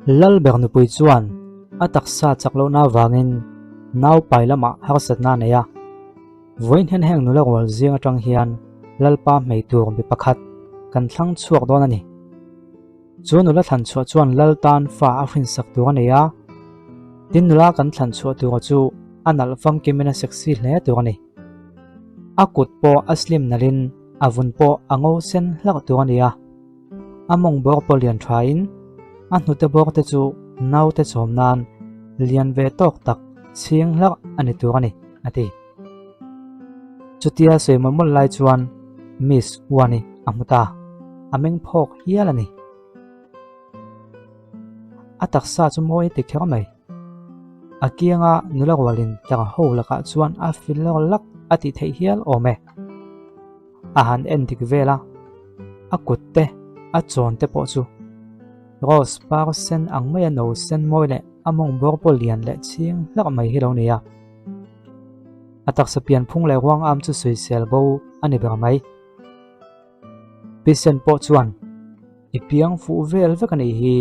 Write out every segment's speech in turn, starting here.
Lalber nupui chuan a taksa chak lohna avangin nau pai lamah harsatna a nei a. Vawiin hian heng nula rual zing atang hian Lalpa hmei tur mi pakhat kan thlang chhuak dawn a ni. Chu nula thlan chhuah chuan Lal tan fa a hrinsak tur a nei a, tin nula kan thlan chhuah tura chu a nalh famkimin a sexy hle tur a ni. A kut pawh a slim nalhin a vun pawh a ngo sen hlauh tur a ni a. A mawng bawr pawh lian thain a hnute bawr te chu naute chawm nan lian ve tawk tak chhing hlauh a ni tur a ni, a ti. Chutia sawi mawlh mawlh lai chuan Miss Uani a hmu ta, a meng phawk hial a ni. A taksa chu mawi a ti kher mai. A kianga nula rualin tlar ho lakah chuan a fil lawk lak a tih theih hial awm e. A han en dik vel a, a kut te, a chawn te pawh chu rose par sen ang maia no sen mawi leh a mawng bawr pawh lian leh chhing hlak mai hi lo ni a. A taksa pian phung leh ruang am chu sawisel bo a ni ber mai. Pisen pawh chuan i piang fuh vel vek a nih hi,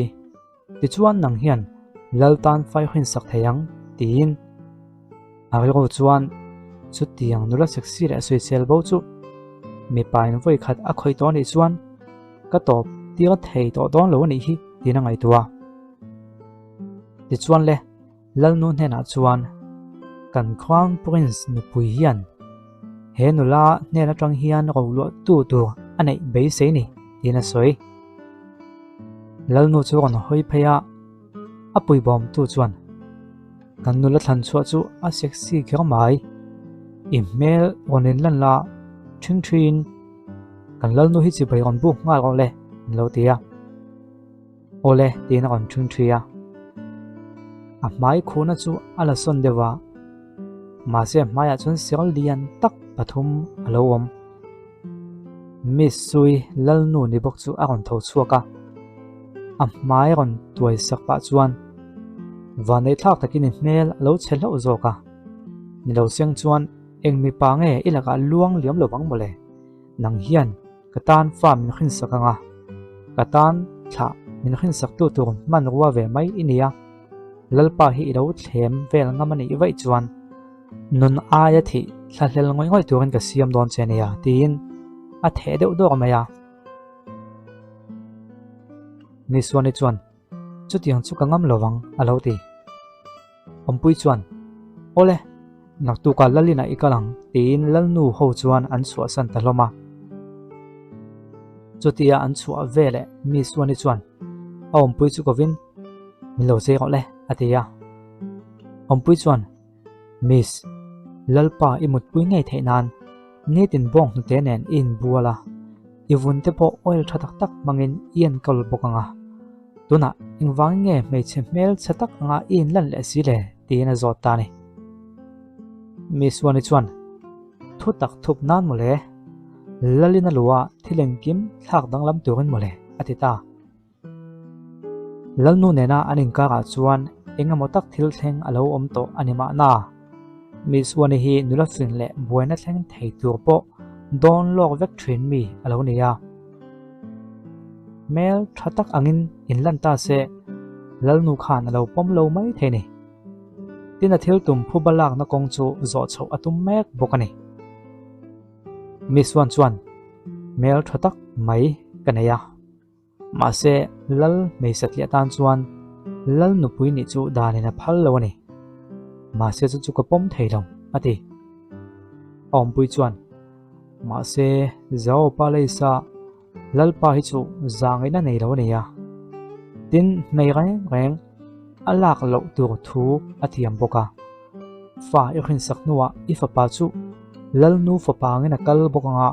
tichuan nang hian lal tan fai hrinsak thei ang tiin a rilru chuan chutiang nula sexy leh sawisel bo chu mipa in vawi khat a khawih tawh a nih chuan ka tawp tir thei tawh dawn lo a nih hi tiin a ngaihtuah. Tichuan le. Lalnu hnenah chuan, Kan Crown Prince nupui hian he nula hnen atang hian roluahtu tur a neih beisei ni, tiin a sawi. Lalnu chu rawn hawi phei a, a puibawmtu chuan, Kan nula thlan chhuah chu a sexy kher mai, i hmel rawn inlan la ṭhing ṭhiin kan lalnu hi chibai rawn buk nghal rawh le, an lo ti a. Awle tiin a rawn ṭhing ṭhi a, a hmai khuhna chu a la sawn deuh a, mahse a hmaiah chuan sir lian tak pathum a lo awm. Miss Sui Lalnu ni bawk chu a rawn tho chhuak a, a hmai rawn tuai sak pah chuan vanneih thlak takin i hmel a lo chhe hlauh zawk a, ni lo seng chuan eng mipa nge i lakah luang liam lo vang mawle, nang hian Ka tan fa min hrinsak ang a, ka tan thlah min hrinsaktu tur hmanrua ve mai i nia. Lalpa hi i lo thlem vel ngam a nih vaih chuan nun aia thih thlahlel ngawih ngawih turin ka siam dawn che nia tiin a theh deuh dawk mai a. Misuani chuan Chutiang chu ka ngam lo vang a lo ti. Awmpui chuan, Awle, naktukah Lalinah i kal ang, tiin Lalnu ho chuan an chhuahsan ta hlawm a. Chutia an chhuah veleh mi Suani chuan a awmpui chu kovin, Min lo chei rawh le, a ti a. Awmpui chuan, Miss, Lalpa i mutpui ngei theih nan nitin bawng hnute nen i inbual a, i vun te pawh oil tha tak tak hmangin i enkawl bawk ang a. Tunah engvangin nge hmeichhe hmel chhe tak anga i inlan leh si le? tiin a zawt ta a ni. Miss Wani chuan, Thu tak thup nan mawle, Lalin a luh a thil engkim thlak danglam turin mawle, a ti ta. Lalnu nena an inkarah chuan eng emaw tak thil thleng a lo awm tawh a ni mahna. Miss Wani hi nula fing leh buaina thleng thei tur pawh dawn lawk vek thin mi a lo ni a. Hmel tha tak angin inlan ta se, Lalnu khan a lo pawm lo mai thei ni. Tin a thil tum phuba lakna kawng chu zawh chhoh a tum mek bawk a ni. Miss Wan chuan, Hmel tha tak mai ka nei a. Mahse, Lal hmeisatliah tan chuan Lal nupui nih chu danin a phal lo a ni. Mahse chu chu ka pawm thei lo, a ti. A awmpui chuan, Mahse, Zao Palace-a Lalpa hi chu zangaihna nei lo a ni a. Tin, hmei reng reng a lak loh tur thu a thiam bawk a. Fa i hrinsak hnuah i fapa chu Lalnu fapa angin a kal bawk anga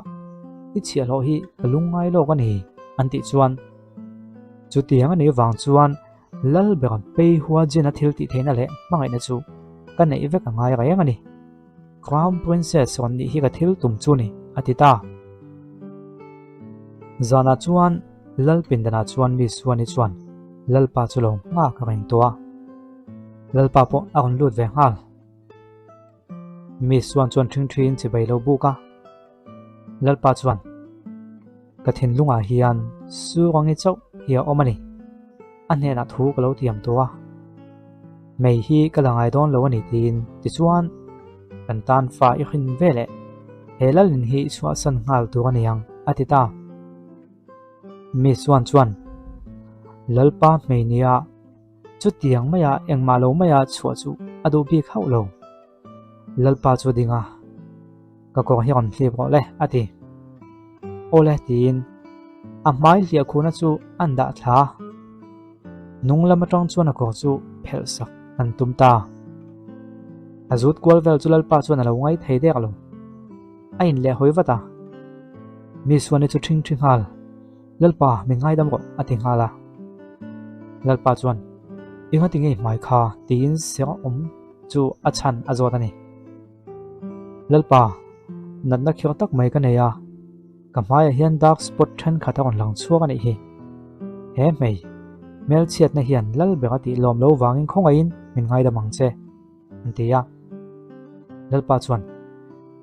i chhiahhlawh hi ka lungngai lawk a ni, an tih chuan. Chutiang a nih vang chuan Lal ber Pei Hua Jin-a thil tih theihna leh hmangaihna chu ka neih vek a ngai reng a ni. Crown Princess rawn nih hi ka thil tum chu ni, a ti ta. Zanah chuan Lal pindanah chuan mi Suani chuan Lalpa chu lo nghak reng tawh a. Lalpa pawh a rawn lut ve nghal. Mi Suan chuan ṭhingṭhiin chibai lo buk a. Lalpa chuan, Ka thinlungah hian su rangi chauh hi a awm a ni. A hnenah thu ka lo tiam tawh a, Mei hi ka la ngai dawn lo a ni tiin tichuan kan tan fa i hrin ve leh he lalin hi i chhuahsan nghal tur a ni ang a ti ta. Mi chuan chuan Lalpa hmei nia chutiang maia engmah lo maia chhuah chu a duh bik hauh lo. Lalpa chu a ding a, Ka kawr hi rawn hlip rawh le, a ti. Awle tiin a hmai hliah khuhna chu an dah thla a. Hnung lam atang chuan a kawr chu phelh sak an tum ta. A zut kual vel chu Lalpa chuan a lo ngai thei dek lo. A inleh hawi vat a. Mi suani chu ṭhing ṭhi nghal. Lalpa, min ngaidam rawh, a ti nghal a. Lalpa chuan, Enga ti ngei hmai kha? tiin serh awm chu a chhan a zawt a ni. Lalpa, natna khirh tak mai ka nei a, ka hmaiah hian dark spot thenkhat a rawn lang chhuak a nih hi. He hmei, hmelchhiatna hian lal ber a tih lawm lo vangin khawngaihin min ngaidam ang che, an ti a. Lalpa chuan,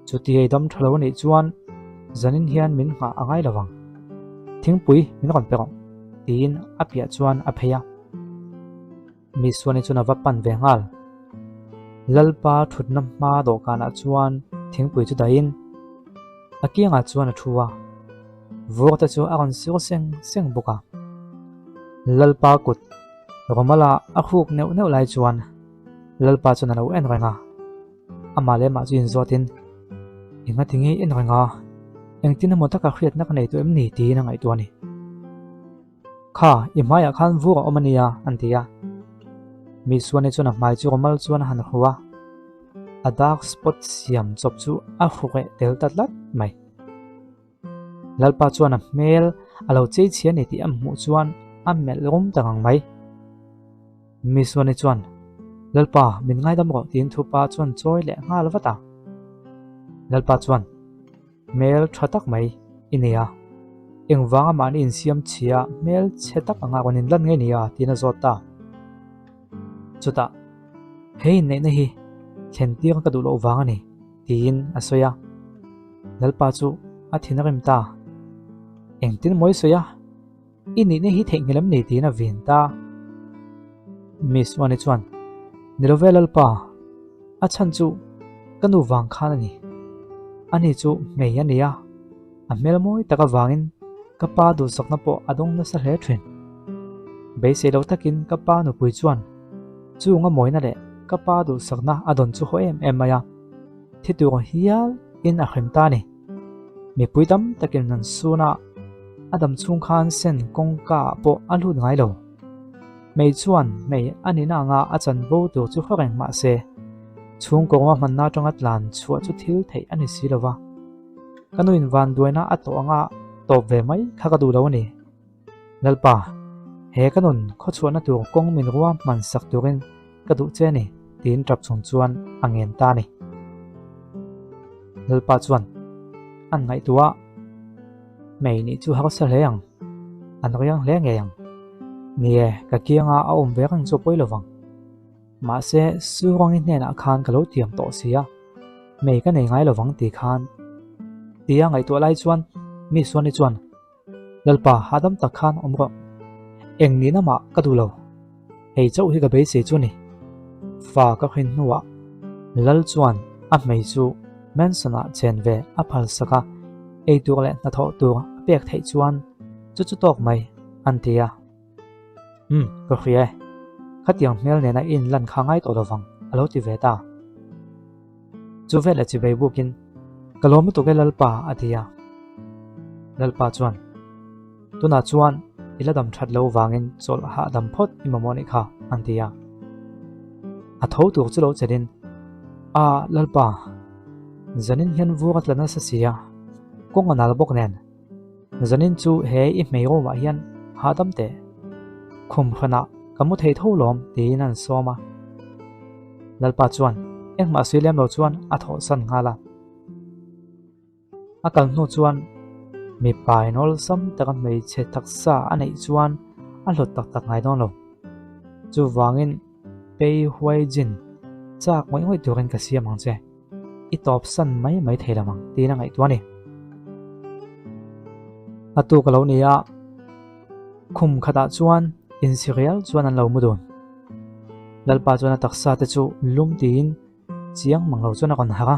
Chuti ei dam tha lo a nih chuan zanin hian min nghah a ngai lo vang. Thingpui min rawn pe rawh, tiin a piah chuan a phei a. Mi suani chuan a va pan ve nghal. Lalpa thutna hma dawhkanah chuan thingpui chu dahin a kiangah chuan a thu a, vur te chu a rawn sur seng seng bawk a. Lalpa kut Romala a hruk neuh neuh lai chuan Lalpa chuan a lo en reng a, amah leh amah chu inzawtin, Enga tinge i en reng a, engtin emaw taka hriatna ka nei tawh em ni? tiin a ngaihtuah a ni. Kha, i hmaiah khan vur a awm a nia, an ti a. Mi suani chuan a hmai chu rawmal chuan a han hru a, a dark spot siam chawp chu a hru reh tel ta tlat mai. Lalpa chuan a hmel a lo chei chhia a ni tih a hmuh chuan a melh rum ta ngang mai. Mi suani chuan, Lalpa, min ngaidam rawh tiin thupa chuan chawi leh nghal vat a. Lalpa chuan, Hmel tha tak mai i nei a, engvanga mahni insiam chhia hmel chhe tak anga rawn inlan ngei nia tiin a zawt ta. Chutah, He inneihna hi thlen tir ka duh loh vang a ni tiin a sawi a. Lalpa chu a thin a rim ta. Engtin maw i sawi a? I nihna hi theihnghilh em ni tiin a vin ta. Miss Wani chuan, Ni lo ve Lalpa, a chhan chu ka nu vang khan a ni. Ani chu hmei a ni a, a hmel mawi tak avangin ka pa duhsakna pawh a dawng nasa hle thin. Beisei lo takin ka pa nupui chuan chung a mawina leh ka pa duhsakna a dawn chu haw em em mai a, thi tur hial in a hrem ta a ni. Mipui tam takin an sun a, a dam chhung khan sen kawngka ah pawh a lut ngai lo. Mei chuan mei a nihna anga a chanvo tur chu hre reng mah se, chhungkaw rama hmanna atanga tlan chhuah chu thil theih a ni si lo va. Ka nuin vanduaina a tawh anga tawp ve mai kha ka duh lo a ni. Lalpa, he ka nun khawchhuahna tur kawng min rua hman sak turin ka duh che a ni, tiin tap chung chuan a ngen ta a ni. Lalpa chuan an ngaihtuah a, Hmei nih chu harsa hle ang, an riang hle ngei ang. Ni e, ka kianga a awm ve reng chu a pawi lo vang. Mahse, Surangi hnenah khan ka lo tiam tawh si a, hmei ka nei ngai lo vang ti khan. Tia ngaihtuah lai chuan mi Suani chuan, Lalpa, hahdam tak khan awm rawh. Eng nihna mah ka duh lo. Hei chauh hi ka beisei chu a ni. Fa ka hrin hnuah Lal chuan a hmei chu Manson-ah chen ve a phalsak a, ei tur leh hnathawh tur a pek theih chuan chu chu tawk mai an ti a. Umm, ka hria e. Khatiang hmel nena i inlan kha ngai tawh lovang, a lo ti ve ta. Chu veleh chivei bukin, Ka lawm lutuk e Lalpa, a ti a. Lalpa chuan, Tunah chuan i la dam that lo vangin chawlh hahdam phawt i mamawh nih kha, an ti a. A tho tur chu lo chelin, A, Lalpa, zanin hian vur a tla nasa si a, kawng a nal bawk nen. Zanin chu he i hmei room ah hian hahdam teh. Khum hranah ka mu thei tho lawm tiin an sawm a. Lalpa chuan engmah sui lem lo chuan a thawhsan nghal a. A kal hnu chuan mipa in awlsam taka hmeichhe taksa a neih chuan a hlawt tak tak ngai dawn lo. Chuvangin Pei Huai Jin chak ngawih ngawih turin ka siam ang che. I tawp san mai mai thei lo ang tiin a ngaihtuah a ni. A tuk a lo ni a, khum khatah chuan. Insi rial chuan an lo mu dun. Lalpa chuan a taksa te chu lum tiin chiang mang lo chuan a rawn harh a.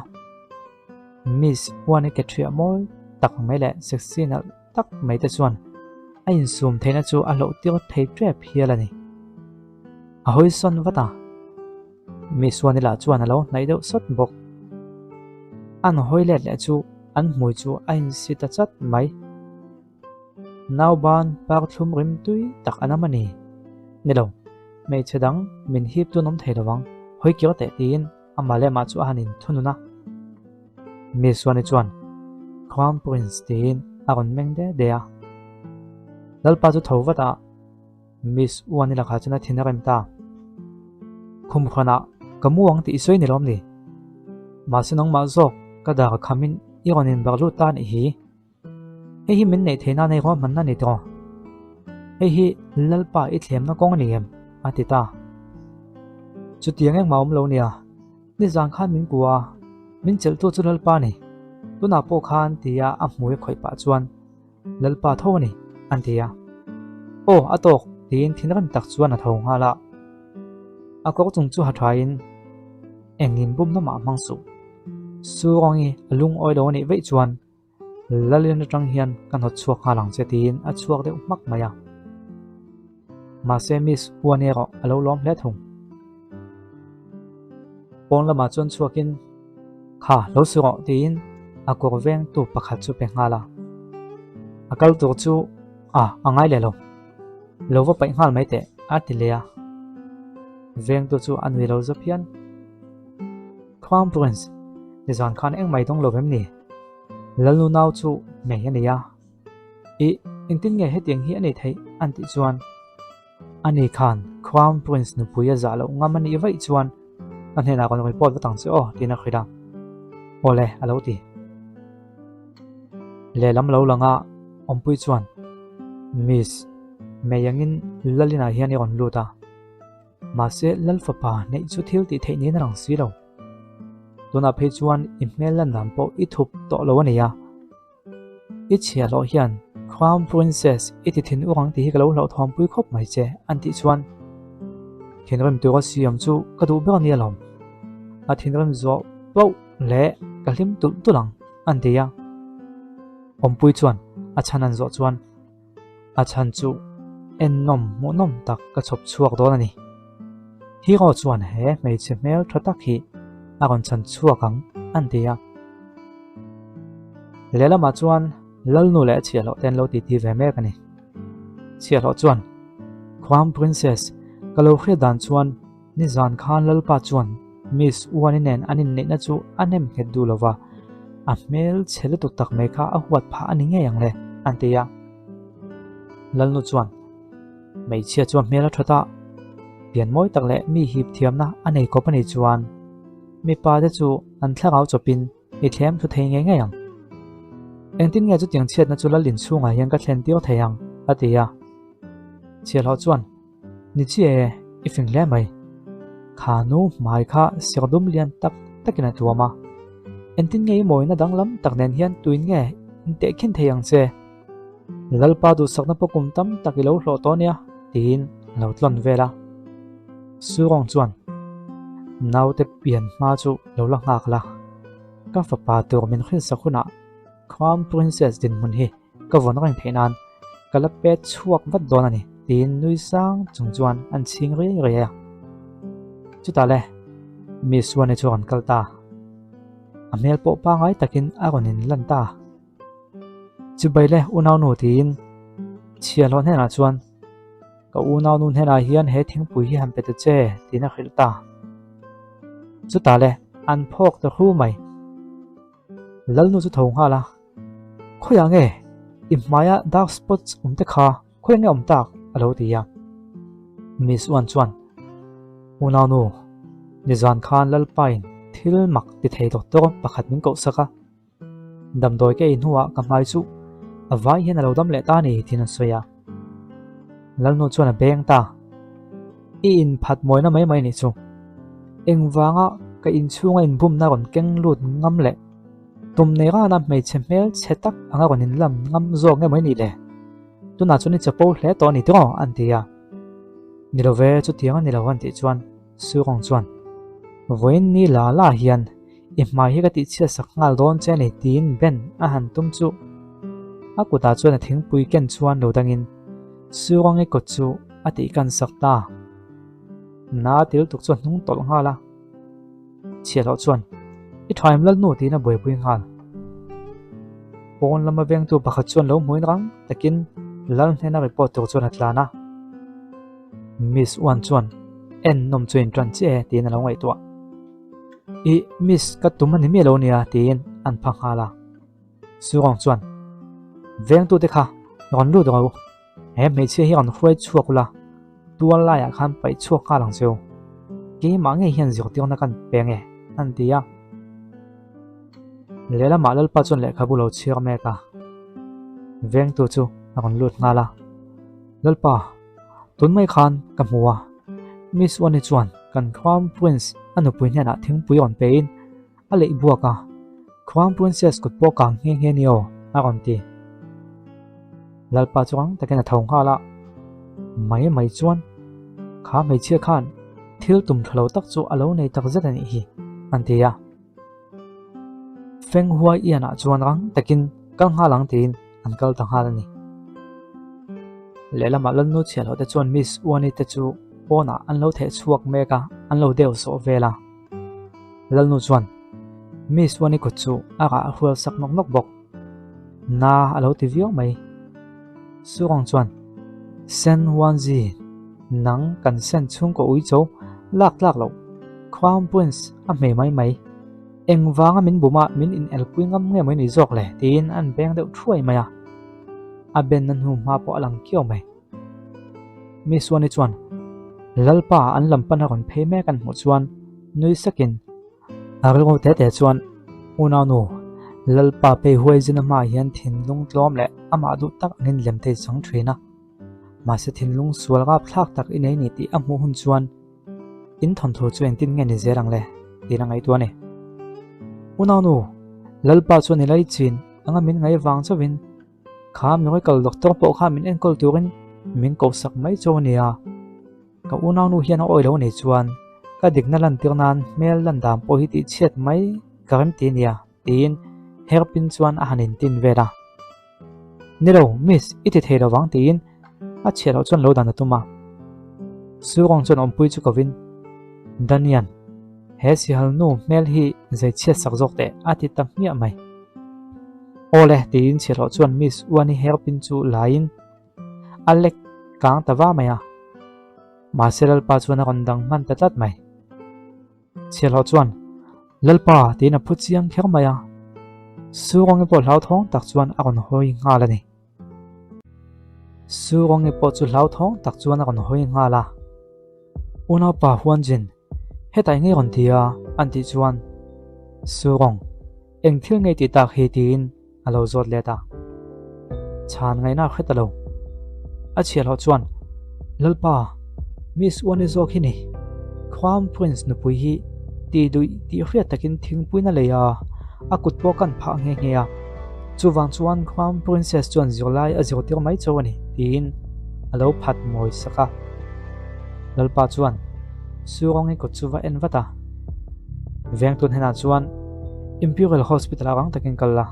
Miss Uani ke ṭhiah mawi tak mai leh sexy nalh tak mai te chuan a insum theihna chu a hloh tir thei ṭep hial a ni. A hawi sawn vat a, Miss Uani lah chuan a lo hnaih deuh sawt bawk. An hawi let leh chu an hmui chu a insi ta chat mai. Nauban par thlum rim tui tak an awm a ni. Ni lo, hmeichhe dang min hip tun awm thei lovang, hawi kir teh tiin amah leh amah chu a han inthunun a. Miss Suani chuan, Crown Prince tiin a rawn meng de de a. Lalpa chu tho vat a. Miss Uani lakah chuan a thin a rem ta. Khum hranah ka mu ang tih i sawi ni lawm ni? Mahse nangmah zawk ka dar khamin i rawn inbarh lut ta a nih hi. Hei hi min neih theih nan ei ruahmanna a ni tawh. Hei hi Lalpa i thlemna kawng a ni em? a ti ta. Chutiang engmah awm lo nia, nizan khan min kua a, min chelhtu chu Lalpa a ni. Tunah pawh khan tia a hmui a khawih pah chuan Lalpa tho a ni, an ti a. Aw, a tawk, tiin thinrim tak chuan a tho nghal a. A kawr chung chu ha thain engin bumna mah hmang suh. Surangi a lungawi lo a nih veih chuan Lalin atang hian ka hnawt chhuak nghal ang che tiin a chhuak deuh hmak mai a. Mahse Miss Uani erawh a lo lawm hle thung. Pawn lamah chuan chhuakin Kha lo su rawh tiin a kawr vengtu pakhat chu pe nghal a. A kal tur chu a a ngai leh lo. Lo va paih nghal mai teh a ti leh a. Vengtu chu a nui lo zawp hian Crown Prince, nizan khan engmah i dawng lo vem ni? Lalnu nau chu hmei a nei a, Ih, engtin nge hetiang hi a nei theih? an tih chuan ani khan Crown Prince nupui a zah loh ngam a nih vaih chuan ka hnenah rawn report vat ang che aw tiin a hrilh a. Awle, a lo ti. Lehlam lo langa awmpui chuan Miss, mei angin Lalinah hian i rawn lut a. Mahse, Lal fapa neih chu thil tih theih niin a lang si lo. Tunah phei chuan i hmel lan dan pawh i thup tawh lo a ni a. I chhiahhlawh hian Crown Princess i ti thin ur ang tih hi ka lo hlauhthawnpui khawp mai che an tih chuan thinrim tura siam chu ka duh ber a ni alawm. A thinrim zawh pauh leh ka hlim tulh tulh ang an ti a. Awmpui chuan a chhan an zawh chuan A chhan chu ennawm hmuhnawm tak ka chhawp chhuak dawn a ni. Hero chuan he hmeichhe hmel tha tak hi a rawn chhan chhuak ang an ti a. Lehlamah chuan Lalnu leh Chhiahhlawh te an lo titi ve mek a ni. Chhiahhlawh chuan, Crown Princess, ka lo hriat dan chuan Nizan khan Lalpa chuan Miss Uani nen an inneihna chu a nem nghet duh lo va, a hmel chhe lutuk tak mai kha a huat phah a ni ngei ang le, an ti a. Lalnu chuan hmeichhia chu a hmel a that a, pian mawi tak leh mi hip thiamna a nei kawp a nih chuan mipa te chu an thlarau chawpin i thlem thu thei ngei ngei ang. Engtin nge chutiang chhiatna chu Lal inchhungah hian ka thlen tir thei ang? a ti a. Chhiahhlawh chuan Ni chiah e, i fing hle mai. Kha nu hmai kha sirdum lian tak takin a tuam a. Engtin nge i mawina danglam tak nen hian tuin nge intehkhin thei ang che? Lalpa duhsakna pawh kum tam tak i lo hlawh tawh nia, tiin a lo tlawn vel a. Surawng chuan, Naute pian hma chu lo la nghak la, ka fapa tur min hrilhsak hunah Crown Princess dinhmun hi Ka vawn reng theih nan ka la pet chhuak vat dawn a ni tiin nui sang chung chuan an chhing riai riai a. Chutah le Miss Wani chu a rawn kal ta. A hmel pawh pangai takin a rawn in lan ta. Chibai le unaunu tiin chhiahhlawh hnenah chuan ka unaunu hnenah hian he thingpui hi han pe ta che tiin a hrilh ta. Chutah le an phawk ta hru mai. Lalnu chu tho nghal a, Khawiah nge i hmaia dark spots awm te kha khawiah nge awm tak? a lo ti a. Miss Uan chuan, Unaunu, nizan khan Lalpain thil mak ti thei doctor pakhat min koh sak a, damdawi ka ei hnuah ka hmai chu a vai hian a lo dam leh ta a ni tiin a sawi a. Lalnu chuan a beng ta. I inphat mawina mai mai nih chu. Engvanga ka inchhunga inbumna rawn keng lut ngam leh tum nei rana hmeichhe hmel chhe tak anga rawn inlam ngam zawk nge mai nih le? Tunah chuan i chapo hle tawh a ni tiraw? an ti a. Ni lo ve, chutiang a ni lo an tih chuan Surong chuan, Vawiin ni la la hian i hmai hi ka tihchhiat sak nghal dawn che a ni tiin Ben a han tum chu a kutah chuan a thingpui ken chuan lo dangin Surongi kut chu a tihkan sak ta. Na til tuk chu a hnung tawlh nghal a. Chhiahloh chuan, I thaim lal nu tiin a buaipui nghal. Pawn lama vengtu pakhat chuan lo hmuin rang takin lal hnena report tur chuan a tlan a. Miss Uan chuan, En nawm chu in tan chiah e tiin a lo ngaihtuah. Ih, Miss ka tum a ni miah lo nia tiin an pha nghal a. Surong chuan, Vengtute kha rawn lut rawh u. He hmeichhia hi rawn hruai chhuak ula, tual laiah khan paih chhuak nghal ang cheu. Keimah ngei hian zirtirna kan pe nge, an ti a. Lehlamah Lalpa chuan lehkhabu lo chhiar mek a, vengtu chu a rawn lut nghal a. Lalpa, tun mai khan ka hmu a, Miss Wani chuan kan Crown Prince a nupui hnenah thingpui rawn pein A leih buak a, Crown Princess kut pawh kang nghe nghe ni aw, a rawn ti. Lalpa chu rang takin a tho nghal a, mai mai chuan kha hmeichhia khan thil tum tha lo tak chu a lo nei tak zet a nih hi, an ti a. Feng Huai Ianah chuan rang takin kal nghal ang tiin an kal ta nghal a ni. Lehlamah Lalnu chhiahloh te chuan Miss Uani te chu pawnah an lo theh chhuak mek a, an lo deuh sawh vel a. Lalnu chuan Miss Wani kut chu a rah hrual sak nawk nawk bawk. Na a lo ti viau mai. Surong chuan Sen Wanzi, nang kan sen chhungkaw ui cho lak tlak loh. Crown Prince a hmei mai mai. Engvanga min buma min in elpui ngam nge mai ni zawk le tiin an beng deuh thuai mai a. A ben a hnu hma pawh a lang kiau mai. Miss Wani chuan Lalpa an lam pan a rawn phei mek an hmuh chuan nui sakin a rilru te te chuan Unaunu, Lalpa phei huai zin a hmaah hian thinlung tlawm leh amah duh tak angin lem thei chang thin a, mahse thinlung sual rapthlak tak i nei ni tih a hmuh hun chuan in thawnthu chu engtin nge ni zel ang le tiin a ngaihtuah a ni. Unaunu, Lalpa chuan i laichin anga min ngaih vang chauhin Kha miracle doctor pawh kha min enkawl turin min kohsak mai chu a nia. Ka unaunu hian a awih lo nih chuan ka dikna lantir nan hmel lan dan pawh hi tihchhiat mai ka rem ti nia tiin hairpin chuan a han intin vel a. Ni lo miss i ti thei lo vang tiin a chhiat loh chuan lo dan a tum a. Surong chuan awmpui chu kovin Danian he sihal nu hmel hi zeichhiat sak zawk teh a ti ta hmiah mai. Aw le, tiin chhiahhlawh chuan Miss Uani hairpin chu laiin a lek kang ta va mai a. Mahse Lalpa chuan a rawn dang hman ta tlat mai. Chhiahhlawh chuan, Lalpa, tiin a phu chiang kher mai a. Su Rawngi pawh hlauthawng tak chuan a rawn hawi nghal a ni. Su Rawngi pawh chu hlauthawng tak chuan a rawn hawi nghal a. Unaupa Huanjin, hetah eng nge rawn ti a? an tih chuan Surong, eng thil nge tih tak hi tiin a lo zawt let a. Chhan ngaihna a hre ta lo. A chhiahhlawh chuan, Lalpa, Miss Uani zawk hi ni. Crown Prince nupui hi tih duih tih hriat takin thingpuiin a lei a, a kut pawh kan phah nghe nghe a. Chuvang chuan Crown Princess chuan zirlai a zirtir mai chauh a ni, tiin a lo phat mawi sak a. Lalpa chuan Surongi kut chu va en vat a. Vengtun henah chuan Imperial Hospital ah rang takin kal la,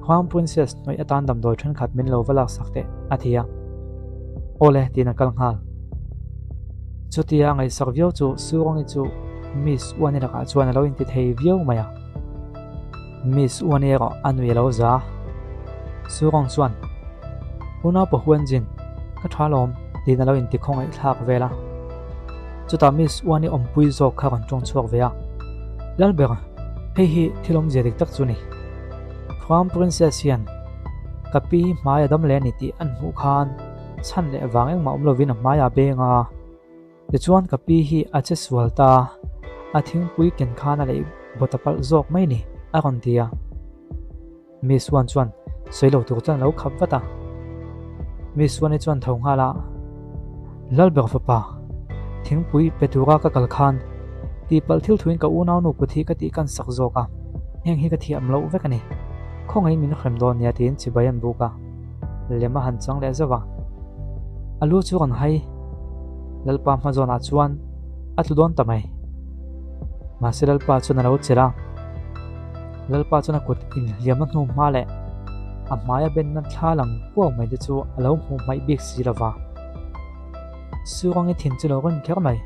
Crown Princess hnawih atan damdawi thenkhat min lo va laksak teh, a ti a. Awle, tiin a kal nghal. Chutia a ngaihsak viau chu Surongi chu Miss Uani lakah chuan a lo inti thei viau mai a. Miss Uani erawh a nui a lo za. Surong chuan, Unau Pahuanjin, ka tha lawm, tiin a lo inti khawngaih thlak vel a. Chutah Miss Uani awmpui zawk kha rawn tawng chhuak ve a. Lalber, hei hi thil awmzia dik tak chu ni. Crown Princess hian ka pi hi hmai a dam leh a ni tih an hmuh khan chhan leh vang engmah awm lovin a hmaiah a beng a. Tichuan ka pi hi a che sual ta, a thingpui ken khan a leih bawt a palh zawk mai ni, a rawn ti a. Miss Wan chuan sawi lo tur chuan a lo khap vat a. Miss Wan-i chuan tho nghal a, Lalber fapa, thingpui pe tura ka kal khan tihpalh thil thuin ka unaunu kut hi ka tihkan sak zawk a, heng hi ka thiam loh vek a ni. Khawngaihin min hrem dawn nia tiin chibai an buk a. Lem a han chang leh zauh a, a lu chu rawn hai. Lalpa hma zawnah chuan a tlu dawn ta mai. Mahse Lalpa chuan a lo chelh a. Lalpa chuan a kut inhliamna hnu hma leh a hmaia benna thla lang kuau mai te chu a lo hmuh hmaih bik si lo va. Surangi thin chu lo rawn kher mai.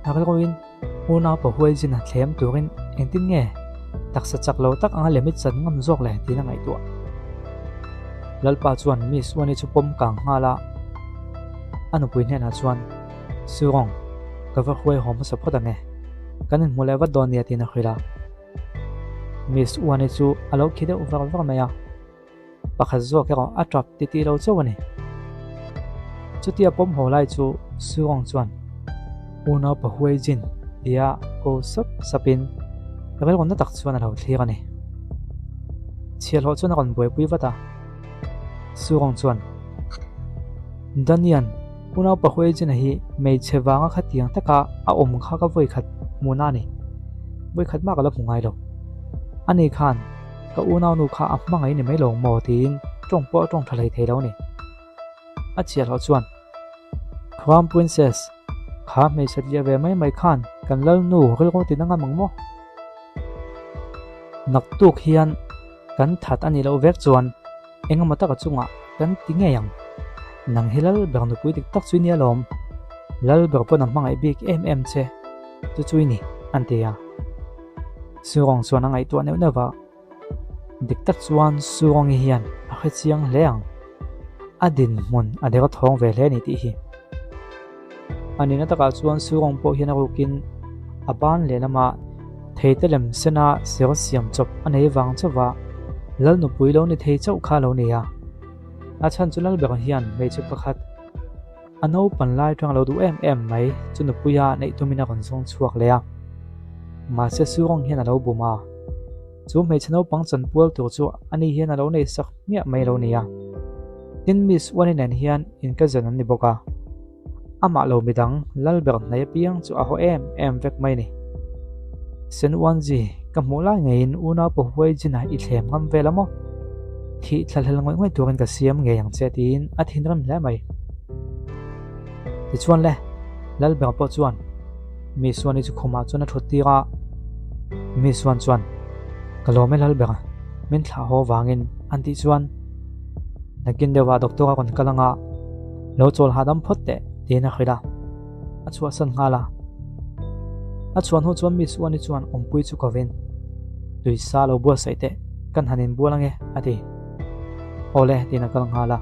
A rilruin unau pahuai zin a thlem turin engtin nge taksa chak lo tak anga lemit chan ngam zawk le tiin a ngaihtuah. Lalpa chuan Miss Uani chu pawm kang nghal a, a nupui hnenah chuan, Surong, ka va huai haw hmasa phawt ang e. Kan inhmu leh vat dawn nia tiin a hrilh a. Miss Uani chu a lo khi deuh var var mai a. Pakhat zawk erawh a tap titih lo chauh a ni. Chutia pawm haw lai chu Surong chuan unau Pahuai Jin tia ko sap sapin rilru na tak chuan a lo thlir a ni. Chhiahhlawh chuan a rawn buaipui vat a. Surong chuan, Danian, unau Pahuai Jin-a hi hmeichhe vanga khatiang taka a awm kha ka vawikhat hmuhna a ni. Vawikhat mah ka la hmu ngai lo. Ani khan Ka unaunu kha a hmangaih ni mai lo maw tiin tawng pawh a tawng tha hlei thei lo ni. A chhiahhlawh chuan, Crown Princess, kha hmeichhe tliah ve mai mai khan kan lalnu rilru tin a ngam ang maw? Naktuk hian kan that a nih loh vek chuan engemaw taka chungah kan ti ngei ang. Nang hi lal ber nupui dik tak chu i nia lawm. Lal ber pawn a hmangaih bik em em che chu chu i ni, an ti a. Surong chuan a ngaihtuah neuh neuh a, dik tak chuan Surongi hian a hre chiang hle ang. A dinhmun a deuh a thawng ve hle a ni tih hi. A nihna takah chuan Surong pawh hian a rukin a ban lehlamah theite lem sena ser siam chawp a nei vang chauh va, Lal nupui lo ni thei chauh kha a lo ni a. A chhan chu Lalber hian hmeichhe pakhat A naupan lai atang lo duh em em mai chu nupuia neih tumin a rawn zawng chhuak leh a. Mahse Surong hian a lo bum a. Chu hmeichhe naupang chanpual tur chu ani hian a lo nei sak hmiah mai lo nia. Tin Miss Uani nen hian inkazen an ni bawk a. Amah lo midang Lalber hnai apiang chu a haw em em vek mai ni. Sen Uanzi, ka hmuh lai ngeiin unau pahuai Jin-a i thlem ngam vel a maw? Thih thlahlel ngawih ngawih turin ka siam ngei ang che tiin a thinrim hle mai. Tichuan le, Lalber pawh chuan Mi Suani chu khumah chuan a thut tir a. Mi Suan chuan, Ka lawm e Lalber, min thlah haw vangin an tih chuan nakin deuhah doctor a rawn kal anga lo chawl hahdam phawt teh tiin a hrilh a. A chhuahsan nghal a. A chhuah hnu chuan Miss Uani chuan awmpui chu kovin, Tuisa lo buatsaih teh, kan han inbual ange, a ti. Awle, tiin a kal nghal a.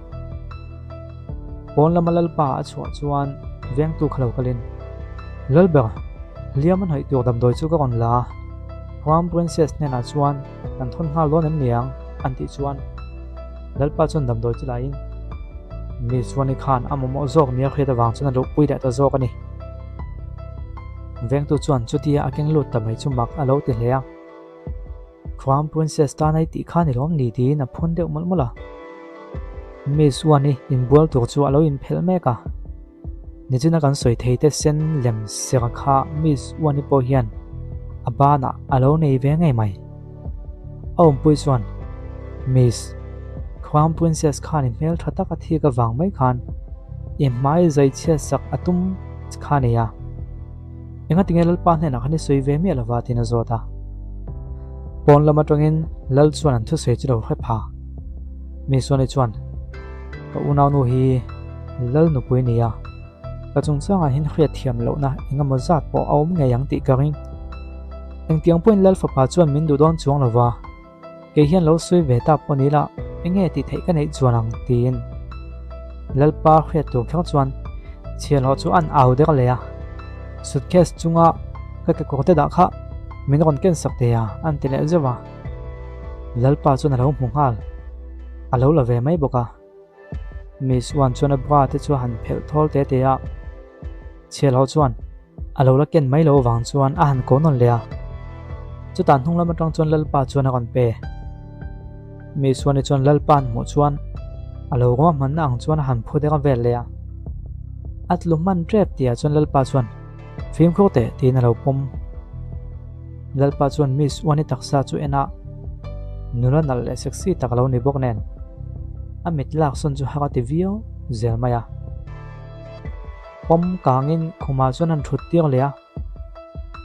Pawn lama Lalpa a chhuah chuan vengtu kha lo kalin, Lalber, hliam a hnawih tur damdawi chu ka rawn la a, Crown Princess hnenah chuan kan thawn nghal dawn em niang? an tih chuan Lalpa chuan damdawi chu lain, Mi chuan i khan a mamawh zawk nia hriat avang chuan a luhpui leh ta zawk a ni. Vengtu chuan chutia a keng lut ta mai chu mak a lo ti hle a. Crown Princess tan ai tih khan i lawm ni tiin a phun deuh mawlh mawlh a. Miss Wan-i inbual tur chu a lo inphelh mek a. Nichina kan sawi thei te sen lem ser kha Miss Uani pawh hian a banah a lo nei ve ngei mai. A awmpui chuan, Miss, Crown Princess khan i hmel tha tak a thik avang mai khan i hmai zai chhiat sak a tum kha a nei a. Engatinge Lalpa hnenah khan i sawi ve miah lova tiin a zawt a. Pawn lam atangin Lal chuan an thusawi chu lo hre pha. Miss Uani chuan, Ka unaunu hi Lal nupui nia, ka chungchangah hian hriat thiam lohna engemaw zat pawh a awm ngei ang tih ka ring. Engtiang pawhin Lal fapa chuan min duh dawn chuang lova, kei hian lo sawi ve tak pawh ni la, enge tih theih ka neih chuan ang tiin Lalpa hriat tur kher chuan chhiahhlawh chu an au der leh a, suitcase chunga ka kekawr te dah kha min rawn ken sak thei a an ti leh zeuh a. Lalpa chuan a lo hmu nghal, a lo la ve mai bawk a. Miss Wan chuan a bra te chu a han phelh thawl te te a, chhiahhlawh chuan a lo la ken mai lo avang chuan a han ko nawn leh a. Chutah hnung lam atang chuan Lalpa chuan a rawn pe. Miss Wan-i chuan Lalpa an hmuh chuan a lo ruahmanna ang chuan a han phu deuh vel leh a. A tlu hman tep tihah chuan Lalpa chuan Fimkhur teh tiin a lo pawm. Lalpa chuan Miss Uani taksa chu en a, nula nalh leh sexy tak a lo ni bawk nen, a mit lak sawn chu har a ti viau zel mai a. Pawm kangin khumah chuan an thut tir leh a.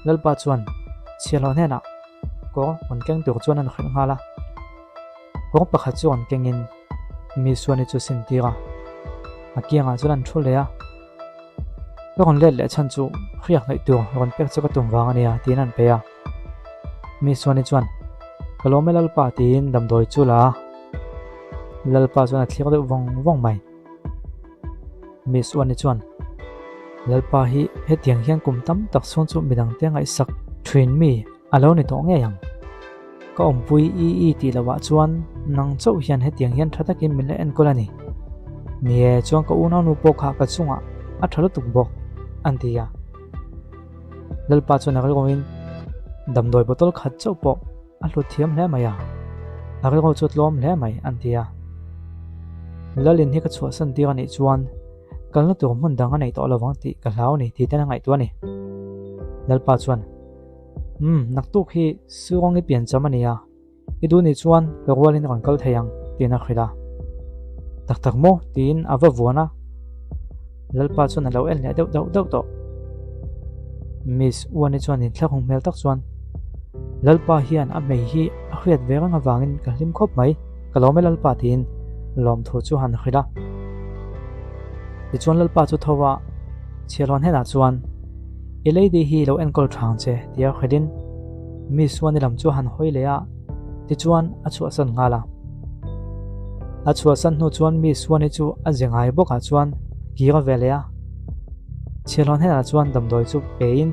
Lalpa chuan chhiahhlawh hnenah kawr rawn keng tur chuan an hrilh nghal a. Kawr pakhat chu rawn kengin mi suani chu sin tir a, a kiangah chuan an thu leh a. Ka rawn let leh chhan chu hriak hnaih tur rawn pek chu ka tum vang a nia tiin an pe a. Mi suani chuan Ka lawm e Lalpa tiin damdawi chu la a. Lalpa chuan a thlir deuh vawng vawng mai. Miss Uani chuan, Lalpa hi hetiang hian kum tam tak chhung chu midangte ngaihsak thin mi a lo ni tawh ngei ang. Ka awmpui i i tih lohah chuan nang chauh hian hetiang hian tha takin min la enkawl a ni. Ni e, chuan ka unaunu pawh kha ka chungah a tha lutuk bawk, an ti a. Lalpa chuan a rilruin damdawi bottle khat chauh pawh A hlut thiam hle mai a, a rilru chu tlawm hle mai an ti a. Lalin hi ka chhuahsan tir a nih chuan kalna tur hmun dang a nei tawh lovang tih ka hlau a ni tih ten a ngaihtuah a ni. Lalpa chuan, Umm, naktuk hi Surawng i piancham a ni a, i duh nih chuan ka rualin rawn kal thei ang tiin a hrilh a. Tak tak maw? tiin a va vuan a. Lalpa chuan a lo en leh deuh dauh dauh tawh. Miss Uani chuan inthlahrung hmel tak chuan, Lalpa hian a hmei hi a hriat ve reng avangin ka hlim khawp mai, ka lawm e Lalpa tiin lawmthu chu han hrilh a. Tichuan Lalpa chu tho a, chhiarlawn hnenah chuan, I lady hi lo enkawl tha ang che tia hrilhin Miss Uani lam chu a han hawi leh a, tichuan a chhuahsan nghal a. A chhuahsan hnu chuan mi Suani chu a ze ngai bawkah chuan kir a ve leh a. Chhiarhlawn hnenah chuan damdawi chu pein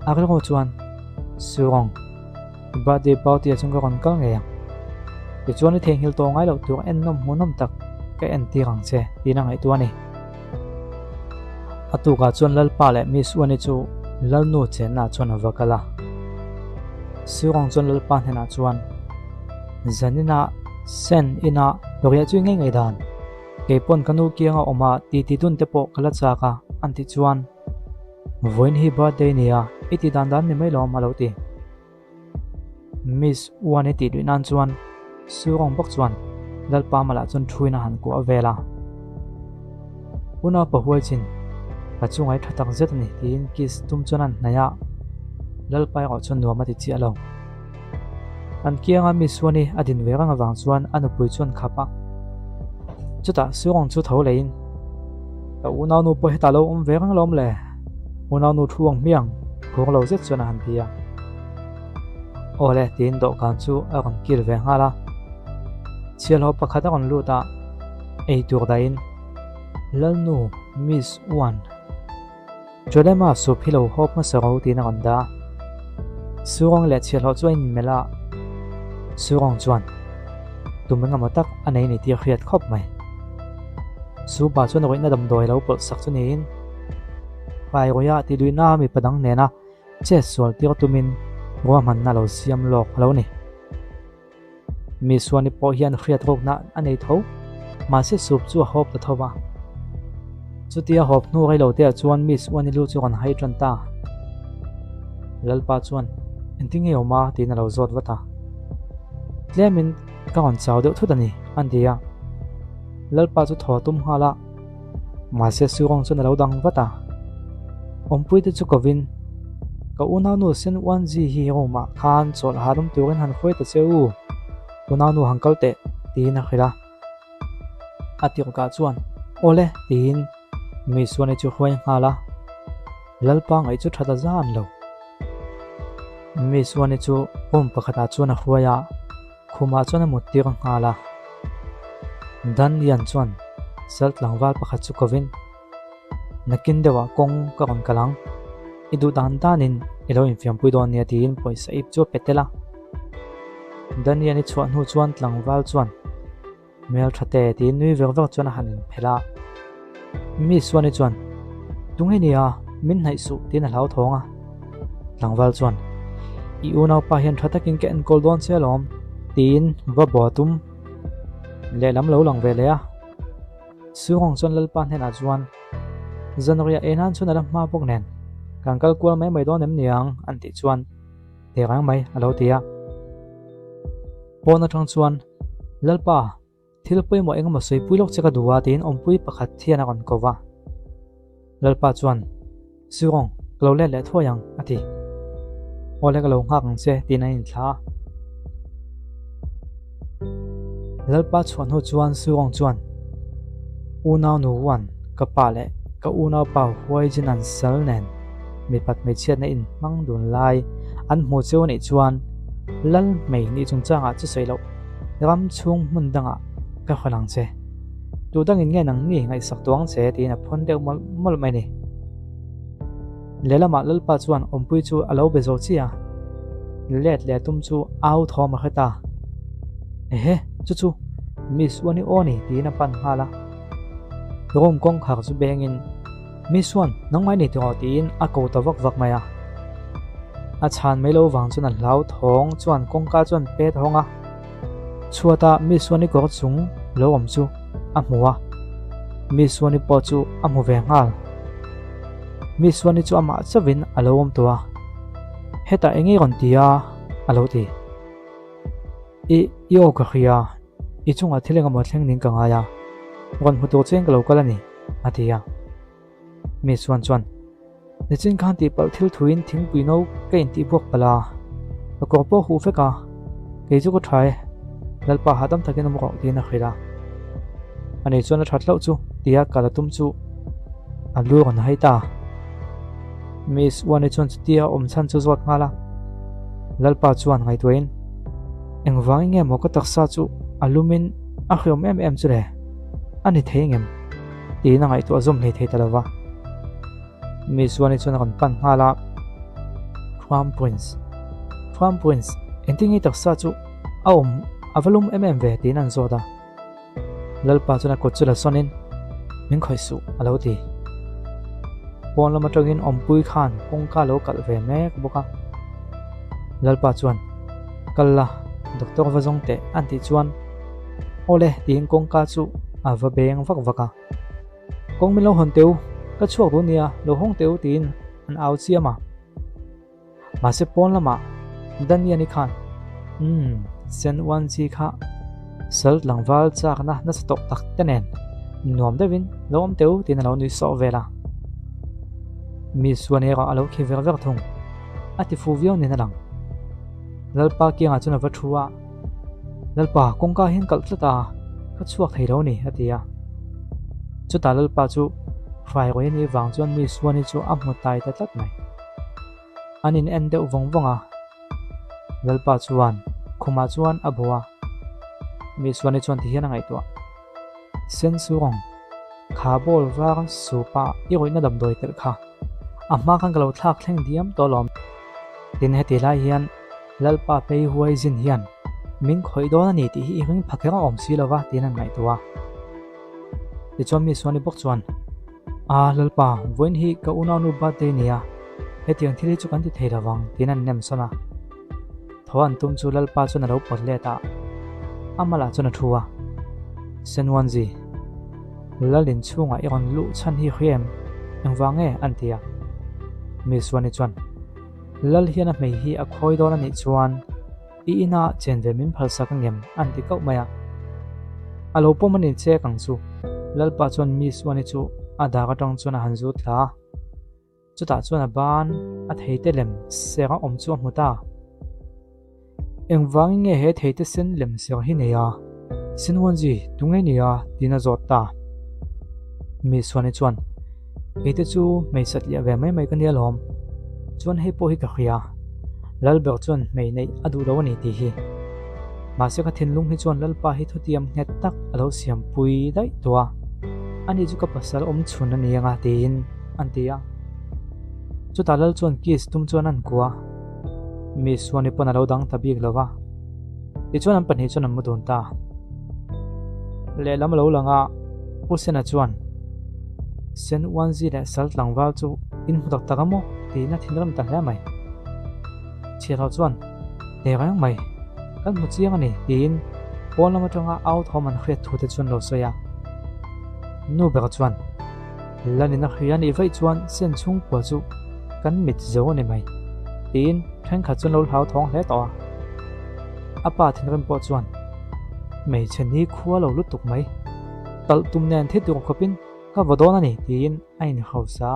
a rilru chuan Surong, i birthday party ah chuan ka rawn kal ngei ang. Tichuan i theihnghilh tawh ngai loh tur en nawm hmuhnawm tak ka entir ang che tiin a ngaihtuah a ni. A tukah chuan Lalpa leh Miss Uani chu Lalnu chennaah chuan a va kal a. Surong chuan Lalpa hnenah chuan, Zaninah Sen inah riah chu i ngei ngei dan. Kei pawn ka nu kianga awm a titi dun te pawh ka la chak a, an tih chuan, Vawiin hi birthday nia, i ti dan dan ni mai lawm a lo ti. Miss Uani tih luih nan chuan Surong bawk chuan Lalpa malah chuan thuin a han kuah vel a. Unau pahuai chin, ka chungai tha tak zet a ni tiin kiss tum chuan an hnaih a, Lalpa erawh chuan nuam a ti chiah lo. An kianga Miss Uani a din ve reng avang chuan a nupui chuan khap a. Chutah Surong chu tho leiin, Ka unaunu pawh hetah lo awm ve reng alawm le. Unaunu thu ang hmiang, khuang lo zet chuan a han ti a. Aw le tiin dawhkan chu a rawn kil ve nghal a. Chhiahhlawh pakhat a rawn lut a, ei tur dahin, Lalnu, Miss Uan, Cholema sup hi lo hawp hmasa ro tiin a rawn dah a. Surawng leh chhiahhlawh chu a inmelh a, Surawng chuan tum engemaw tak a nei ni tih a hriat khawp mai. Supa chuan rawihna damdawi lo pawlh sak chu niin, Hmairuia tih luihna mipa dang nena chet sual tir tumin ruahmanna lo siam lawk a lo ni. Mi suani pawh hian hriat rukna a nei tho, mahse sup chu a hawp ta tho va. Chutia hawp hnu rei lo teah chuan mi suani lu chu rawn hai tan ta. Lalpa chuan, Engtin nge awm a? tiin a lo zawt vat a. Tlemin ka rawn chau deuh thut a ni, an ti a. Lalpa chu thaw a tum nghal a. Mahse Surawng chuan a lo dang vat a, Awmpuite chu kovin, Ka unaunu Sen Uanzi hi room ah khan chawlh hahdam turin han hruai ta che u, unaunu han kal teh, tiin a hrilh a. A tirhkah chuan, Awle, tiin mi Suani chu hruai nghal a. Lalpa ngaih chu tha ta zan lo. Mi Suani chu room pakhatah chuan a hruai a. Khumah chuan a mut tir nghal a. Danian chuan sal tlangval pakhat chu kovin, Nakin deuhah kawng ka rawn kal ang. I duh dan danin i lo infiampui dawn nia tiin pawisa ip chu a pe tel a. Danian i chhuah hnu chuan tlangval chuan, Hmel tha te tiin nui ver ver chuan a han inphelh a. Mi Suani chuan, Tunge nia, min hnaih suh tiin a hlauthawng a. Tlangval chuan, I unaupa hian tha takin ka enkawl dawn che alawm tiin va bua tum lehlam lo lang ve leh a. Suhawng chuan Lalpa hnenah chuan, Zanriah ei nan chuan a la hma bawk nen, kan kal kual mai mai dawn em niang? an tih chuan, Teh reng mai a lo ti a. Pawn atang chuan, Lalpa, thil pawimawh engemaw sawipui lawk che ka duh a tiin awmpui pakhat hian a rawn ko va. Lalpa chuan, Surawng, ka lo let leh thuai ang, a ti. Awle ka lo nghak ang che, tiin an inthla a. Lalpa chhuah hnu chuan Surawng chuan, Unau nu Wan, ka pa leh ka unaupa Huaijin an sal nen mipat hmeichhiatna in hmang dun lai an hmu cheu anih chuan Lal hmei nih chungchangah chu sawi loh ram chhung hmun dangah ka hawn ang che. Tu dangin nge nang ni ngaihsak tuang che tiin a phawn deuh mawlh mawlh mai ni. Lehlamah Lalpa chuan awmpui chu a lo be zo chiah a, let leh tum chu au thawm a hre ta. Ehe, chu chu Miss Uani aw ni tiin a pan nghal a. Room kawngkhar chu bengin Miss Uan, nangmah i ni tiraw tiin a ko ta vak vak mai a. A chhan mai lo vang chuan a hlau thawng chuan kawngka chuan pet hawng a. Chhuata Miss Uani kawr chung lo awm chu a hmu a, Miss Uani pawh chu a hmu ve nghal. Miss Uani chu amah chauhin a lo awm tawh a, Hetah eng nge rawn ti a? a lo ti. I, i aw ka hria, i chungah thil engemaw thleng ning ka ngai a, rawn hmu tur chian ka lo kal a ni, a ti a. Miss Uan chuan, Nichin khan tihpalh thil thuin thingpui no ka intihbuak palh a, ka kawr pawh huh vek a, kei chu ka tha e, Lalpa hahdam takin awm rawh tiin a hrilh a. Ani chuan a that hlauh chu tia kal a tum chu a lu rawn hai ta. Miss Uani chuan chutia awm chhan chu zawt nghal a, Lalpa chuan ngaihtuahin, Engvangin nge maw ka taksa chu a lumin a hriawm em em chu le? A ni thei engem? Tiin a ngaihtuah zawm hlei thei ta lo va. Miss Wani chuan a rawn pan nghal a, Crown Prince, Crown Prince, engtin nge taksa chu a awm a va lum em em ve tiin an zawt a. Lalpa chuan a kut chu la sawnin, Min khawih suh, a lo ti. Pawn lam atangin awmpui khan kawngka lo kalh ve mek bawk a. Lalpa chuan, Kal la, doctor va zawng teh an tih chuan, Awle tiin kawngka chu a va beng vak vak a. Kawng min lo hawn teh u, ka chhuak duh nia, lo hawng teh u tiin an au chiam a. Mahse pawn lamah Daniani khan, Umm, Sen Uan Chi kha sal tlangval chakna nasa tawk tak te nen nuam deuhin lo awm teh u tiin a lo nui sawh vel a. Mi suan erawh a lo khi ver ver thung, a ti fu viau nen a lang. Lalpa kiangah chuan a va thu a. Lalpa, kawngka hian kalh tlat a, ka chhuak thei lo a ni, a ti a. Chutah Lalpa chu hrai rawih a nih vang chuan mi Suani chu a hmu tai ta tlat mai. An in en deuh vawng vawng a, Lalpa chuan khumah chuan a bawh a. Mi Suani chuan ti hian a ngaihtuah, Sen Surong, kha ball var supa i rawihna damdawi telh kha a hma khan ka lo thlak thleng diam tawh alawm. Tin, heti lai hian Lalpa phei huai zin hian min khawih dawn a ni tih hi i ring pha kher a awm si lo va tiin an ngaihtuah a. Tichuan mi Suani bawk chuan, A, Lalpa, vawiin hi ka unaunu birthday nia, hetiang thil hi chu kan ti thei lo vang tiin an nem sawn a. Tho an tum chu Lalpa chuan a lo pawt let a, a malah chuan a thu a. Senwanzi, Lal inchhungah i rawn luh chhan hi hria em? Engvang nge? an ti a. Mi Suani chuan, Lal hian a hmei hi a khawi dawn a nih chuan i inah chen ve min phalsak angem an ti kauh mai a. A lo pawm a ni chek ang chu. Lalpa chuan Miss Uani chu a dak atang chuan a han zut thla a. Chutah chuan a ban a theite lem ser a awm chu a hmu ta. Engvangin nge he theite sen lem ser hi nei a? Sinwanji, tunge ni a? tiin a zawt ta. Miss Uani chuan, Keite chu hmeichhe tliah ve mai mai ka nia lawm. Chuan hei pawh hi ka hria. Lalber chuan hmei neih a duh lo a ni tih hi. Mahse ka thinlung hi chuan Lalpa hi thutiam nghet tak a lo siampui daih tawh a. Ani chu ka pasal awm chhun a ni anga tiin an ti a. Chutah Lal chuan kiss tum chuan an kua. Miss Suani pawn a lo dang ta bik lo va. Tichuan an pahnih chuan an mu dun ta. Lehlam a lo lang a, Pu Sena chuan, Sen Uanzi leh Sal tlangval chu in hmu tak tak a maw? tiin a thinrim ta hle mai. Chhiarho chuan, Teh reng mai, kan hmu chiang a ni, tiin pawn lam atanga au thawm an hriat thu te chuan lo sawi a. Nu ber chuan, Lanin a hria nih vaih chuan sen chhungkua chu kan mit zo a ni mai, tiin thenkhat chuan lo hlauthawng hle tawh a. A pa thinrim pawh chuan, Hmeichhe ni khua lo lutuk mai, talh tum nen thi tur khawpin. Ka vaw dawn a ni, tiin a inhausa.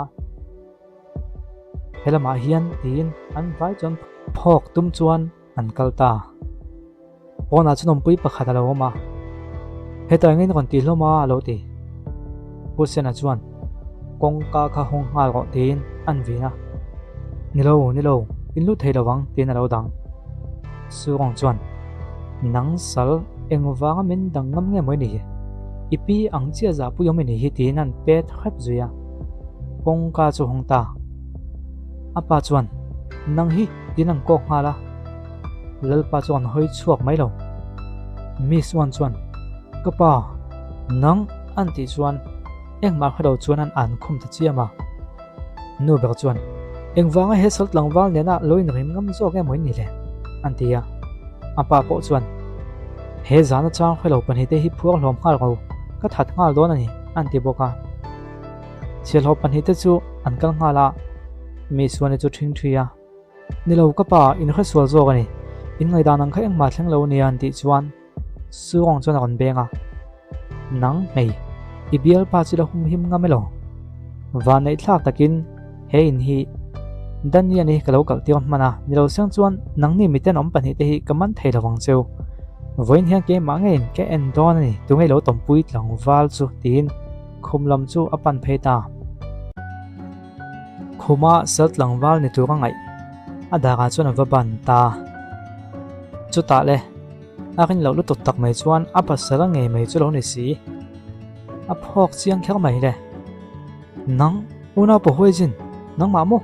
He lamah hian tiin an vai chuan phawk tum chuan an kal ta. Pawnah chuan awmpui pakhat a lo awm a, Hetah engin rawn tih hlawm a? a lo ti. Pu Sena chuan, Kawngka kha hawng nghal rawh tiin an vin a. Ni lo, ni lo, in lut thei lo ang tiin a lo dang. Surong chuan, Nang sal, engvanga min dang ngam nge maw i nih hi? I pi ang chiah zahpui awm i nih hi tiin an pet hrep zui a. Kawngka chu hawng ta. A pa chuan, Nang hi tiin an kawk nghal a. Lalpa chu an hawi chhuak mai lo. Miss Wan chuan, Ka pa, nang an tih chuan engmah hre lo chuan an an khum ta chiam a. Nu ber chuan, Engvanga he sal tlangval nena lo inrim ngam zawk emaw in ni le? an ti a. A pa pawh chuan, He zana chang hre lo pahnihte hi phuar hlawm nghal ro, ka that nghal dawn a ni, an ti bawk a. Chhiahhlawh pahnihte chu an kal nghal a, Miss Wan-i chu ṭhingṭhi a. Ni lo ka pa, in hre sual zawk a ni. In ngaihdan ang kha engmah thleng lo nia an tih chuan Suong chuan a rawn beng a. Nang hmei, i bialpa chu la humhim ngam elaw? Vanneih thlak takin he in hi Daniel hi ka lo kalh tir hman a, ni lo seng chuan nangni miten awm pahnihte hi ka man thei lo vang cheu. Vawiin hian keimah ngeiin ka en dawn a ni, tunge lo tawmpui tlangval chu tiin khum lam chu a pan phei ta. Khuma sal tlangval ni tur a ngaih a darah chuan a va ban ta. Chutah le, a rin loh lutuk tak mai chuan a pasal ngei mai chu lo ni si. A phawk chiang kher mai le. Nang, unau Pahuaizin, nangmah maw?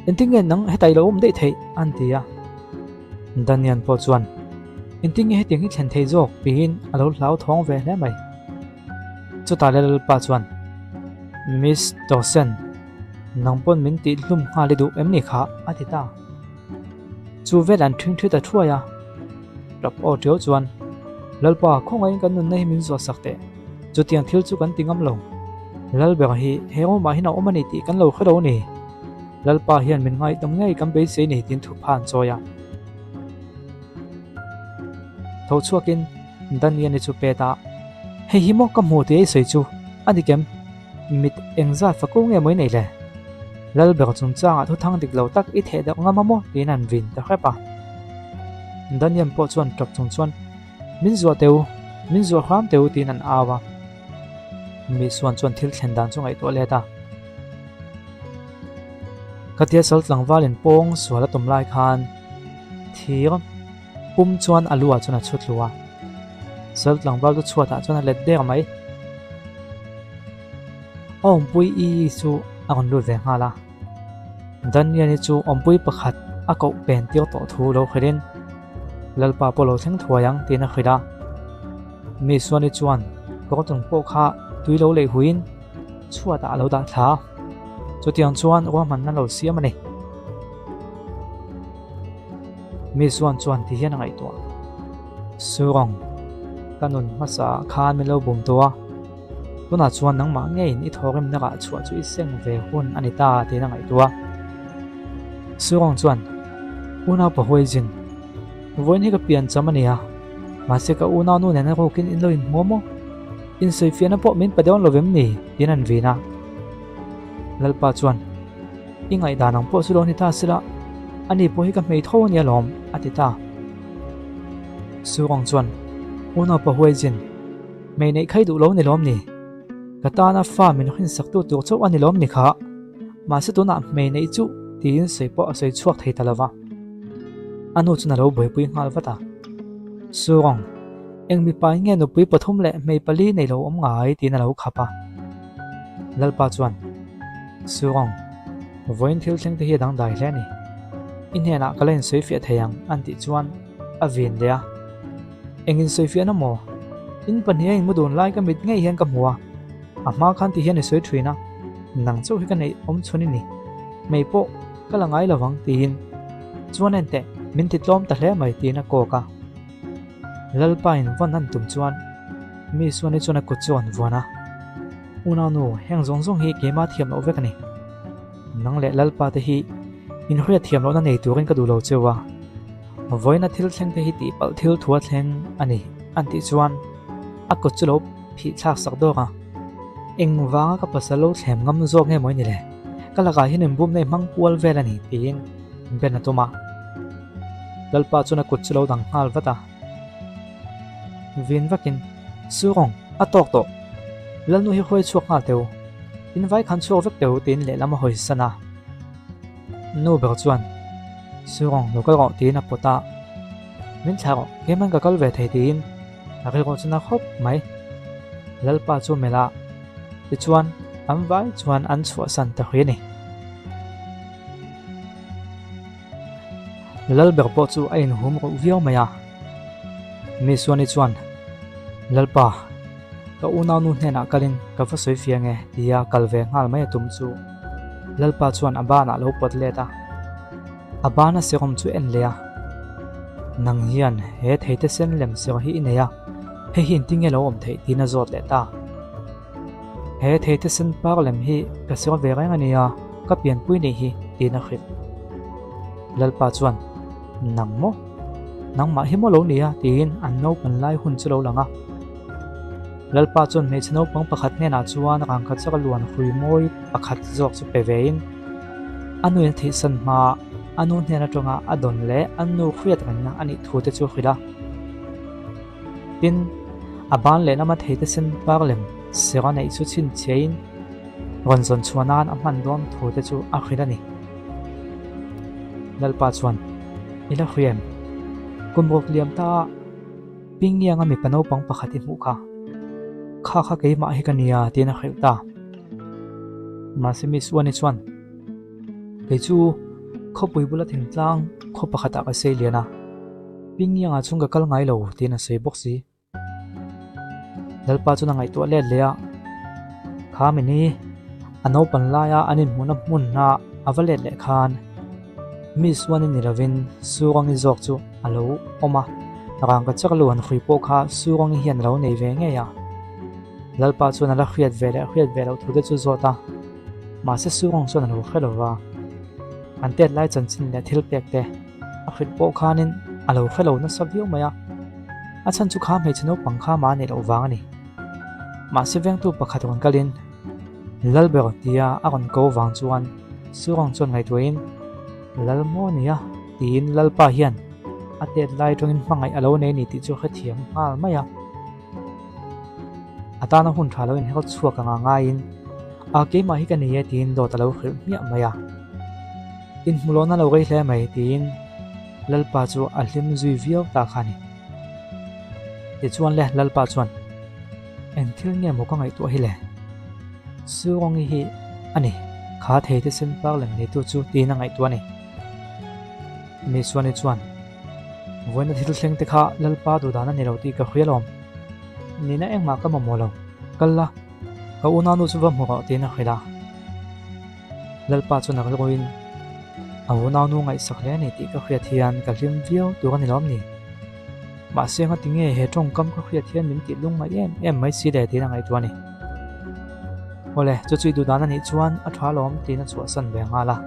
Engtin nge nang heta i lo awm daih theih? an ti a. Danian pawh chuan, Engtin nge hetiang hi thlen thei zawk? tiin a lo hlauthawng ve hle mai. Chutah le Lalpa chuan, Miss Dawson, nang pawn min tih hlum nghal i duh em ni kha? a ti ta. Chu vel an ṭhing ṭhi ta thuai a. Tap aw ṭiau chuan, Lalpa, khawngaihin kan nunna hi min zuah sak teh. Chutiang thil chu kan ti ngam lo. Lalber hi he roomah hian a awm a ni tih kan lo hre lo a ni. Lalpa hian min ngaihdam ngei kan beisei ni tiin thupha an chawi a. Tho chhuakin Daniel-i chu pet a, Hei hi maw ka hmu tih ei sawi chu a dik em? Mit engzat fa ko nge maw i neih le? Lalber chungchangah thuthang dik lo tak i theh deuh ngam a maw? tiin an vin ta hrep a. Daniel pawh chuan tawp chung chuan, Min zuah teh u, min zuah hram teh u tiin an au a. Mi suan chuan thil thlen dan chu ngaihtuah let a. Khatia sal tlangvalin pawng sual a tum lai khan thir pum chuan a luah chuan a chhu tlu a. Sal tlangval chu chhuatah chuan a let der mai. A awmpui i chu a rawn lut ve nghal a. Daniel-i chu awmpui pakhat a koh pen tir tawh thu lo hrilhin, Lalpa pawh lo thleng thuai ang tiin a hrilh a. Mi Suani chuan kawrtung pawh kha tui lo leih huiin chhuatah a lo dah thla. Chutiang chuan ruahmanna lo siam a ni. Mi Suan chuan ti hian a ngaihtuah. Surong, ka nun hmasa ah khan min lo bum tawh a, tunah chuan nangmah ngeiin i thawhrimna rah chhuah chu i seng ve hun a ni ta tiin a ngaihtuah. Surong chuan, Unau Pahuaizin, vawiin hi ka pian cham a nia, mahse ka unau nu nena rukin in lo inhmu a maw? Insawifiahna pawh min pe dawn lo vem ni? tiin an vin a. Lalpa chuan, I ngaihdan ang pawh chu lo ni ta sela, ani pawh hi ka hmei tho a nia lawm, a ti ta. Surong chuan, Unaupa Huaizin, hmei neih kha i duh lo ni lawm ni? Ka tana fa min hrinsaktu tur chauh a ni lawm ni kha? Mahse tunah hmei neih chu tiin sawi pawh a sawi chhuak thei ta lo va. A nu chuan a lo buaipui nghal vat a. Surong, Eng mipa in nge nupui pathum leh hmei pali nei lo awm ngai? tiin a lo khap a. Lalpa chuan, Surong, vawiin thil thleng te hi a dangdai hle a ni. I hnenah ka la insawi fiah thei ang, an tih chuan a vin leh a. Eng insawi fiahna maw? In pahnih a inmu dun lai ka mit ngei hian ka hmu a, a hma khan ti hian i sawi thin a, nang chauh hi ka neih awm chhun i ni. Hmei pawh ka la ngai lovang, tiin chuan enteh min ti tlawm ta hle mai, tiin a kawk a. Lalpa in vawn an tum chuan mi Suani chuan a kut chu an vuan a, Unau nu, heng zawng zawng hi keimah thiam loh vek a ni. Nang leh Lalpa te hi in hriat thiam lohna nei turin ka duh lo cheu a, vawiina thil thleng te hi tihpalh thil thu a thleng a ni an tih chuan a kut chu lo phih thlak sak dawk a. Engvanga ka pasal lo thlem ngam zawk nge maw i ni le? Ka lakah hian inbumna i hmang kual vel a ni, tiin ben a tum a. Lalpa chuan a kut chu lo dang nghal vat a. Vin vakin, Surawng, a tawk tawh. Lalnu hi hawi chhuak nghal teh u. In vai khan chhuak vek teh u, tiin lehlam a hawi san a. Nu ber chuan, Surawng, lo kal rawh, tiin a pawt a. Min thlah rawh, keiman ka kal ve thei, tiin a rilru chu na khawp mai. Lalpa chu melh a, tichuan an vai chuan an chhuahsan ta hui a ni. Lalber pawh chu a inhum ruh viau mai a. Mi Suani chuan, Lalpa, ka unaunu hnenah kalin ka va sawi fiang e tia kal ve nghal mai a tum chu Lalpa chuan a banah lo pawt let a. A bana serum chu en leh a, Nang hian he theite sen lem ser hi i nei a, hei hi engtin nge lo awm theih tiin a zawt leh ta. He theite sen par lem hi ka ser ve reng a nia, ka pianpui nih hi tiin a hrilh. Lalpa chuan, Nang maw? Nangmah hi maw lo nia? tiin an naupan lai hun chu lo lang a. Lalpa chuan hmeichhe naupang pakhat hnenah chuan rangkhat chak a luan hrui mawi pakhat zawk chu pe vein a nuin a thihsan hmaa a nu hnen atanga a dawn leh a nu hriat rengna a nih thu te chu a hrilh a. Tin, a ban lehlama theite sen par lem ser a neih chu chhinchhiain rawn zawn chhuah nan a hman dawn thu te chu a hrilh a ni. Lalpa chuan, I la hria em? Kum ruk liam ta a Pingianga mipa naupang pakhat i hmuh kha. Kha kha keimah hi ka nia tiin a hrilh ta. Mahse Miss Uani chuan, Kei chu khawpui bula thingtlang khaw pakhatah ka sei lian a, Pingianga chhung ka kal ngai lo tiin a sawi bawk si. Lalpa chuan a ngaihtuah let leh a, Kha mini a naupan laia an inhmuhna hmun hna a va let leh khan Miss Uani ni lovin Surangi zawk chu a lo awm a, rangka chak lo han hrui pawh kha Surangi hian a lo nei ve ngei a. Lalpa chuan a la hriat ve leh hriat ve loh thu te chu zawt a, mahse Surang chuan a lo hre lo va, an tet lai chanchin leh thil pek te a hrilh pawh khanin a lo hre lo nasa viau mai a, a chhan chu kha hmeichhe naupang kha mah a neih loh vang a ni. Mahse vengtu pakhat rawn kalin Lalber tia a rawn ko vang chuan Surang chuan ngaihtuahin Lal maw nia tiin Lalpa hian a tet lai tawngin hmangaih a lo nei ni tih chu a hrethiam nghal mai a. A tana hun tha lo inher chhuak anga ngaiin a keimah hi ka ni e tiin dawt a lo hrilh hmiah mai a. Inhmuhlawhna lo rei hle mai tiin Lalpa chu a hlim zui viau ta kha a ni. Tichuan le Lalpa chuan eng thil nge maw ka ngaihtuah hi le? Surongi hi a ni, kha theite sen par lem neitu chu tiin a ngaihtuah a ni. Mi Suani chuan Vawiina thil thleng te kha Lalpa duhdan a ni lo tih ka hria lawm. Nina engmah ka mamawh lo, kal la, ka unau nu chu va hmu rawh tiin a hrilh a. Lalpa chuan a rilruin a unau nu ngaihsak hle a ni tih ka hriat hian ka hlim viau tur a ni lawm ni. Mahse ngati nge he tawngkam ka hriat hian min tih lungngaih em em mai si le tiin a ngaihtuah a ni. Awle, chu chu i duhdan a nih chuan a tha lawm tiin a chhuahsan ve nghal a.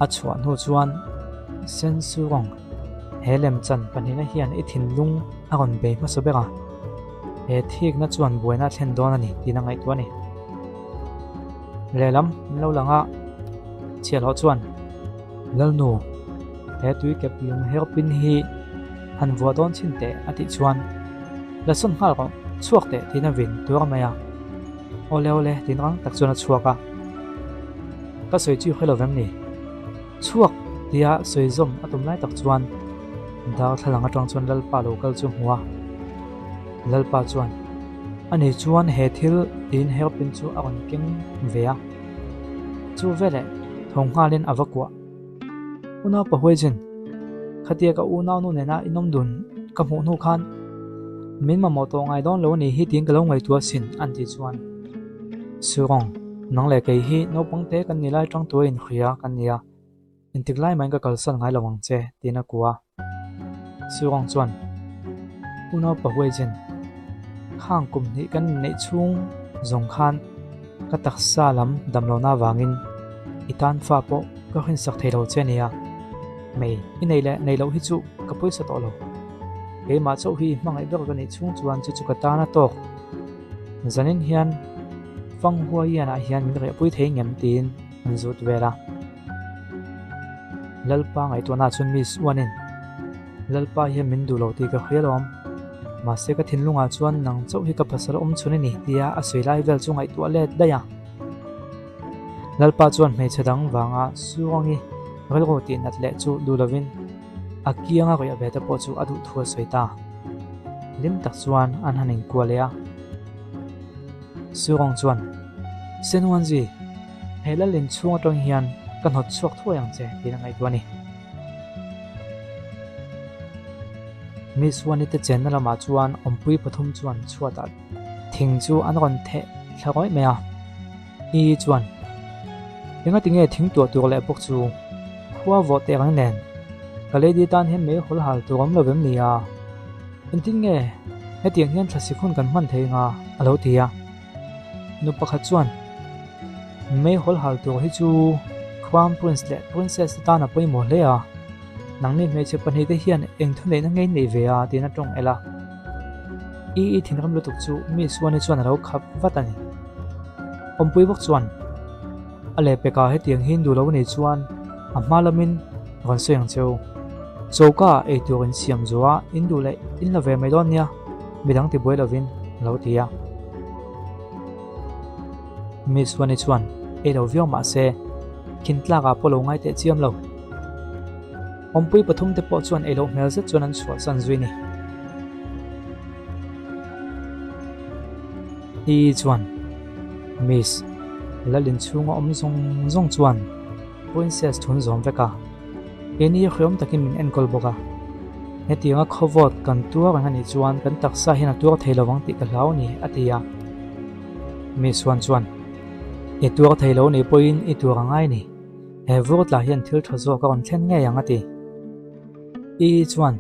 A chhuah hnu chuan Sensurong he lemchan pahnihna hian i thinlung a rawn bei hmasa ber a, he thikna chuan buaina a thlen dawn a ni tiin a ngaihtuah a ni. Lehlam an lo lang a, chhiahhlawh chuan Lalnu, he tui kep lung herpin hi han vuah dawn chhin teh a tih chuan la sawn nghal rawh, chhuak teh tiin a vin tuar mai a. Awle awle tiin rang tak chuan a chhuak a. Ka sawi chu hre lo vem ni? Chhuak! tia sawi zawm a tum lai tak chuan darthlalang atang chuan Lalpa lo kal chu hmu a. Lalpa chuan, Ani chuan he thil tiin hairpin chu a rawn keng ve a. Chu veleh tho nghalin a va kuah. Unau Pahuaijin, khatia ka unaunu nena inawm dun ka hmuh hnu khan min mamawh tawh ngai dawn lo a nih hi tiin ka lo ngaihtuah asin an tih chuan Surong, nang leh kei hi naupang te kan ni lai tang tua inhria kan ni a, engtik lai mahin ka kalsan ngai lo ang che tiin a kuah a. Surong chuan Unau Pahuaijin, khang kum hnih kan inneih chhung zawng khan Ka taksa lam damlohna avangin i tan fa pawh ka hrinsak thei lo che nia. Mei, i nei leh nei loh hi chu ka pawisa tawh lo. Keimah chauh hi i hmangaih ber ka nih chhung chuan chu chu ka tan a tawk. Zanin hian Fanghua Ianah hian min riahpui thei ngem tiin an zut vel a. Lalpa ngaihtuahna chuan Miss Uanin, Lalpa hian min duh lo tih ka hria lawm. Mahse ka thinlungah chuan nang chauh hi ka pasal awm chhun a ni tia a sawi lai vel chu ngaihtuah let daih a. Lalpa chuan hmeichhe dang vanga Suangi rilru tih nat leh chu duh lovin a kianga riah ve te pawh chu a duh thu a sawi ta. Hlim tak chuan an han inkuah leh a. Suang chuan, Senwanzi, he lal inchhung atang hian ka hnawt chhuak thuai ang che tiin a ngaihtuah a ni. Miss Wani te chenna lamah chuan awmpui pathum chuan chhuatah thing chu an rawn theh thla rawih mai a. I chuan, Engati nge thing tuah tur leh bawk chu khua vawh teh reng nen ka lady tan hian mei hawl hal tur awm lo vem ni a? Engtin nge hetiang hian thlasik hun kan hman thei nga? a lo ti a. Nu pakhat chuan, Mei hawl hal tur hi chu Crown Prince leh Princess te tan a pawimawh hle a, nangni hmeichhe pahnihte hian eng thuneihna ngei nei ve a tiin a tawng el a. I i thinrim lutuk chu mi Suani chuan a lo khap vat a ni. Awmpui bawk chuan, A lehpekah hetiang hi duh lo anih chuan a hma lamin rawn sawi ang che u. Choka ah eitur in siam zuah a, in duh leh in la ve mai dawn nia, midang tibuai lovin a lo ti a. Mi Suani chuan ei lo viau mah se, khin tlakah pawh lo ngai teh chiam lo. Awmpui pathum te pawh chuan ei loh hmel zet chuan an chhuahsan zui ni. I chuan, Miss, Lal inchhunga awm zawng zawng chuan Princess thun zawm vek a, keini hreawm takin min enkawl bawk a. Hetianga khawvawt kan tuar reng anih chuan kan taksa hian a tuar thei lo ang tih ka hlau a ni, a ti a. Miss Huan chuan, I tuar thei lo nih pawhin i tuar a ngai a ni. He vur tla hian thil tha zawk a rawn thlen ngei ang a ti. I chuan,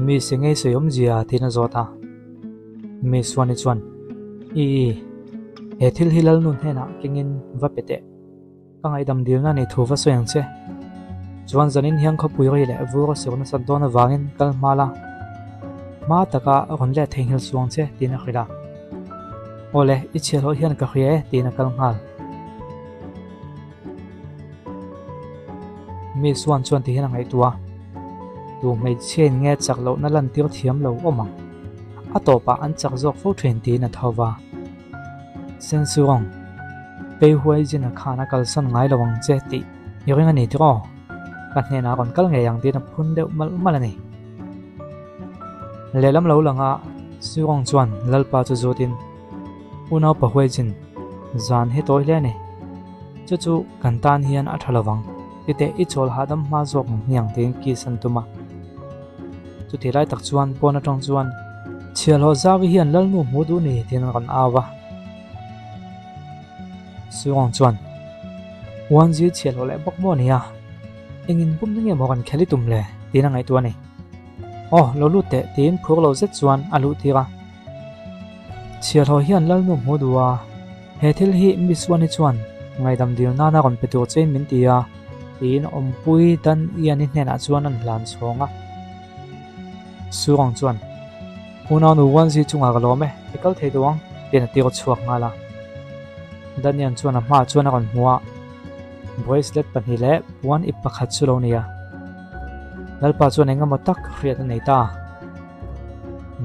Miss i ngei sawi awmzia tiin a zawt a. Miss Suani chuan, I, he thil hi Lalnu hnenah kengin va pe teh. Ka ngaihdam dilna nih thu va sawi ang che. Chuan zanin hian khawpui ri leh vur a sur nasat dawn avangin kal hma la. Hma taka rawn let theihnghilh suang che tiin a hrilh a. Awle, i chhiahhlawh hian ka hria e tiin a kal nghal. Mi suan chuan ti hian a ngaihtuah a, Tu hmeichhia in nge chak lohna lantir thiam lo awm ang? A tawpah an chak zawk fo thin tiin a tho va. Sensurong, Pei huai zin a khan a kalsan ngai lo ang che tih i ring a ni tiraw? Ka hnenah rawn kal ngei ang tiin a phun deuh malh malh a ni. Lehlam lo langa Surong chuan Lalpa chu zutin, Unau Pahuaijin, zan hi tawi hle a ni. Chu chu kan tan hian a tha lovang. Titeh i chawl hahdam hma zawk ang hmiang tiin kiss an tum a. Chuti lai tak chuan pawn atang chuan chhiahhlawh zau-i hian Lalnu hmu duh ni tiin an rawn au a. Suang chuan, Uanzi chhiahhlawh leh bawk maw nia? Engin pum nge maw kan khel i tum le? tiin a ngaihtuah a ni. Aw, lo lut teh tiin phur lo zet chuan a luh tir a. Chhiahhlawh hian Lalnu hmu duh a, he thil hi Miss Wani chuan ngaihdam dil nana rawn pe tur chein min ti a, tiin awmpui Dan Ian-i hnenah chuan an hlan chhawng a. Surang chuan, Unaunu Wanzi chungah ka lawm e, i kal thei duh ang, tiin a tir chhuak nghal a. Dan Ian chuan a hmaah chuan a rawn hmu a, bracelet pahnih leh puan ip pakhat chu lo ni a. Lalpa chuan engemaw tak hriat a nei ta.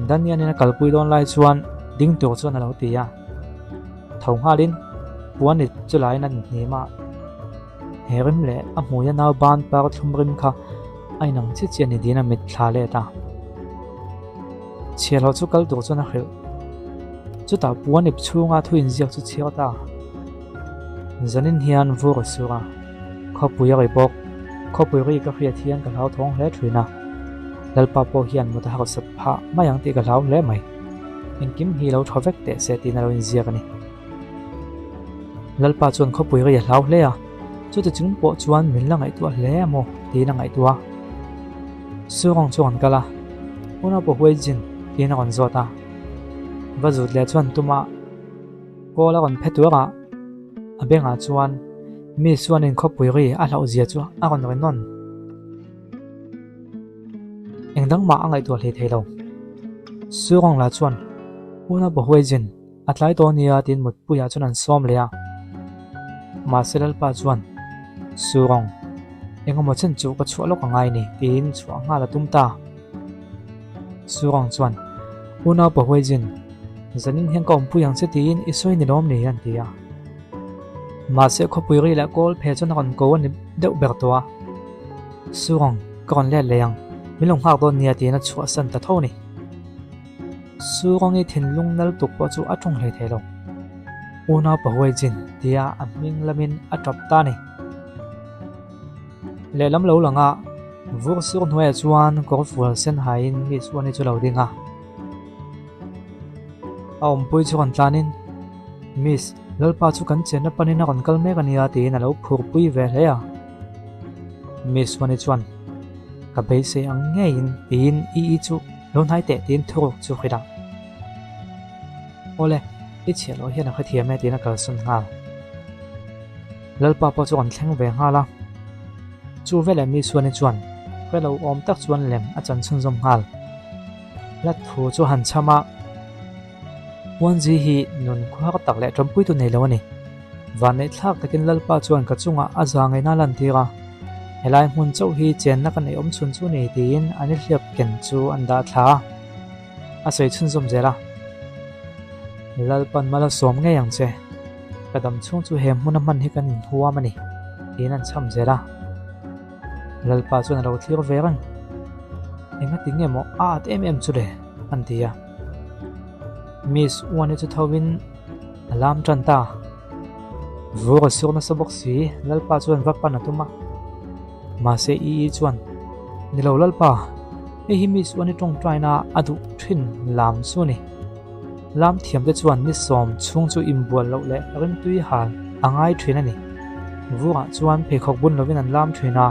Daniel-in a kalpui dawn lai chuan ding tur chuan a lo ti a, tho nghalin puan ip chu laiin a inhnim a, he rim leh a hmuia nau ban par thlum rim kha a inang chiah chiah ni tiin a mit thla let a. Chhiahhlawh chu kal tur chuan a hrilh. Chutah puan ip chhunga thu inziak chu chhiar ta. Zanin hian vur a sur a, khawpui a ri bawk. Khawpui ri ka hriat hian ka hlauthawng hle thin a, Lalpa pawh hian mut a harsat phah mai ang tih ka hlau hle mai. Engkim hi lo tha vek teh se tiin a lo inziak a ni. Lalpa chuan khawpui ri a hlau hle a, chuti chung pawh chuan min la ngaihtuah hle a maw tiin a ngaihtuah a. Surang chu a rawn kal a, Unau Pahuaijin tiin a rawn zawt a. Va zut leh chuan tumah Kawl a rawn phe tuar a, a bengah chuan mi suanin khawpui ri a hlauh zia chu a rawn ri nawn. Eng dang mah a ngaihtuah hlei thei lo. Surong lah chuan, Una Bahuaizin, a tlai tawh ania tiin mutpuiah chuan an sawm leh a. Mahse Lalpa chuan, Surong, engemaw chen chu ka chhuah lawk angai ni tiin chhuah nghal a tum ta. Surong chuan, Unau Pahuaizin, zanin hian ka awmpui ang che tiin i sawi ni lawm ni an ti a. Mahse khawpui ri leh kawl phe chuan a rawn ko a ni deuh ber tawh a. Surong, ka rawn let leh ang, min lo nghak dawn nia tiin a chhuahsan ta tho a ni. Surongi thinlung nal tuk pawh chu a tawng hlei thei lo. Unau Pahuaizin tia a hming lamin a tap ta a ni. Lehlam lo lang a, vur sur hnuaiah chuan kawr fual sen haiin mi chuan hi chu lo ding a. A awmpui chu rawn tlanin, Miss, Lalpa chu kan chenna panin a rawn kal mek a nia tiin a lo phurpui ve hle a. Miss Wani chuan, Ka beisei ang ngeiin tiin i i chu lo hnai teh tiin thuruk chu hrilh a. Awle, i chhiah loh hian a hrethiam e tiin a kalsawn nghal. Lalpa pawh chu rawn thleng ve nghal a. Chu veleh mi Suani chuan hre lo awm tak chuan lem a chan chhunzawm nghal. Hla thu chu han chham a, Uanzi hi nun khuar tak leh ṭawmpuitu nei lo a ni. Vanneihthlak takin Lalpa chuan ka chungah a za ngaihna lantir a, helai hmun chauh hi chenna ka neih awm chhun chu ni tiin an i hliap ken chu an dah thla a, a sawi chhunzawm zel a. Lalpan mal a sawm ngei ang che. Ka dam chhung chu he hmuna hman hi kan inhuam a ni, tiin an chham zel a. Lalpa chuan a lo thlir ve reng. Engati nge maw a at em em chu le? an ti a. Miss Uani chu tho in a lam tan ta. Vur a sur nasa bawk si, Lalpa chuan va pan a tum a. Mahse Ii chuan, Ni lo Lalpa, hei hi Miss Uani tawngtaina a duh thin lam chu a ni. Lam thiamte chuan ni sawm chhung chu inbual loh leh rimtui hal a ngai thin a ni. Vurah chuan pheikhawk bun lovin an lam thin a,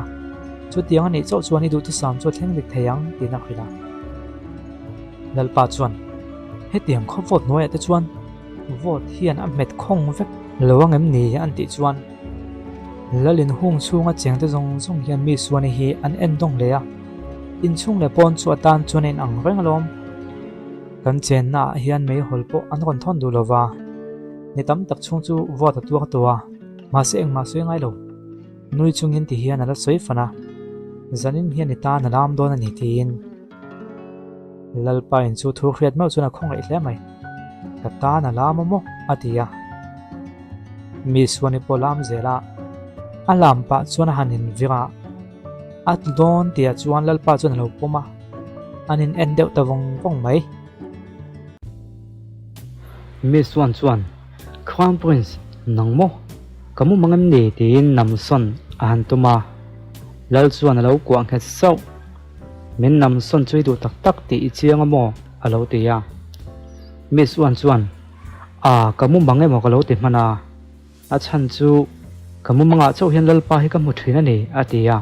chutiang a nih chauh chuan i duhthusam chu a thleng dik thei ang tiin a hrilh a. Lalpa chuan, Hetiang khaw vote hnuaiah te chuan vote hian a hmet khawng vek lo ang em ni? an tih chuan Lalin hung chhunga chengte zawng zawng hian mi Suani hi an en dawng hle a, inchhung leh pawn chu atan chuan a inang reng alawm. Kan chenna ah hian meihawl pawh an rawn thawn duh lova, ni tam tak chhung chu vote a tuar tawh a, mahse engmah sawi ngai lo. Nui chungin ti hian a la sawi fan a, zanin hian i tan a lam dawn a ni tiin Lalpa in chu thu hriat meuh chuan a khawngaih hle mai. Ka tan a lam a maw? a ti a. Mi Suani pawh lam zel a, a lam pah chuan a han invir a, A tlu dawn tihah chuan Lalpa chuan a lo pawm a, an in en deuh ta vawng vawng mai. Miss Wan chuan, Crown Prince, nang maw? Ka mu mang em ni? tiin namsawn a han tum a. Lal chuan a lo kuah nghet sauh. Min namsawn chu i duh tak tak tih i chiang a maw? a lo ti a. Miss Wan chuan, A, ka mu mang emaw ka lo ti hman a. A chhan chu, Ka mumangah chauh hian Lalpa hi ka hmu thin a ni, a ti a.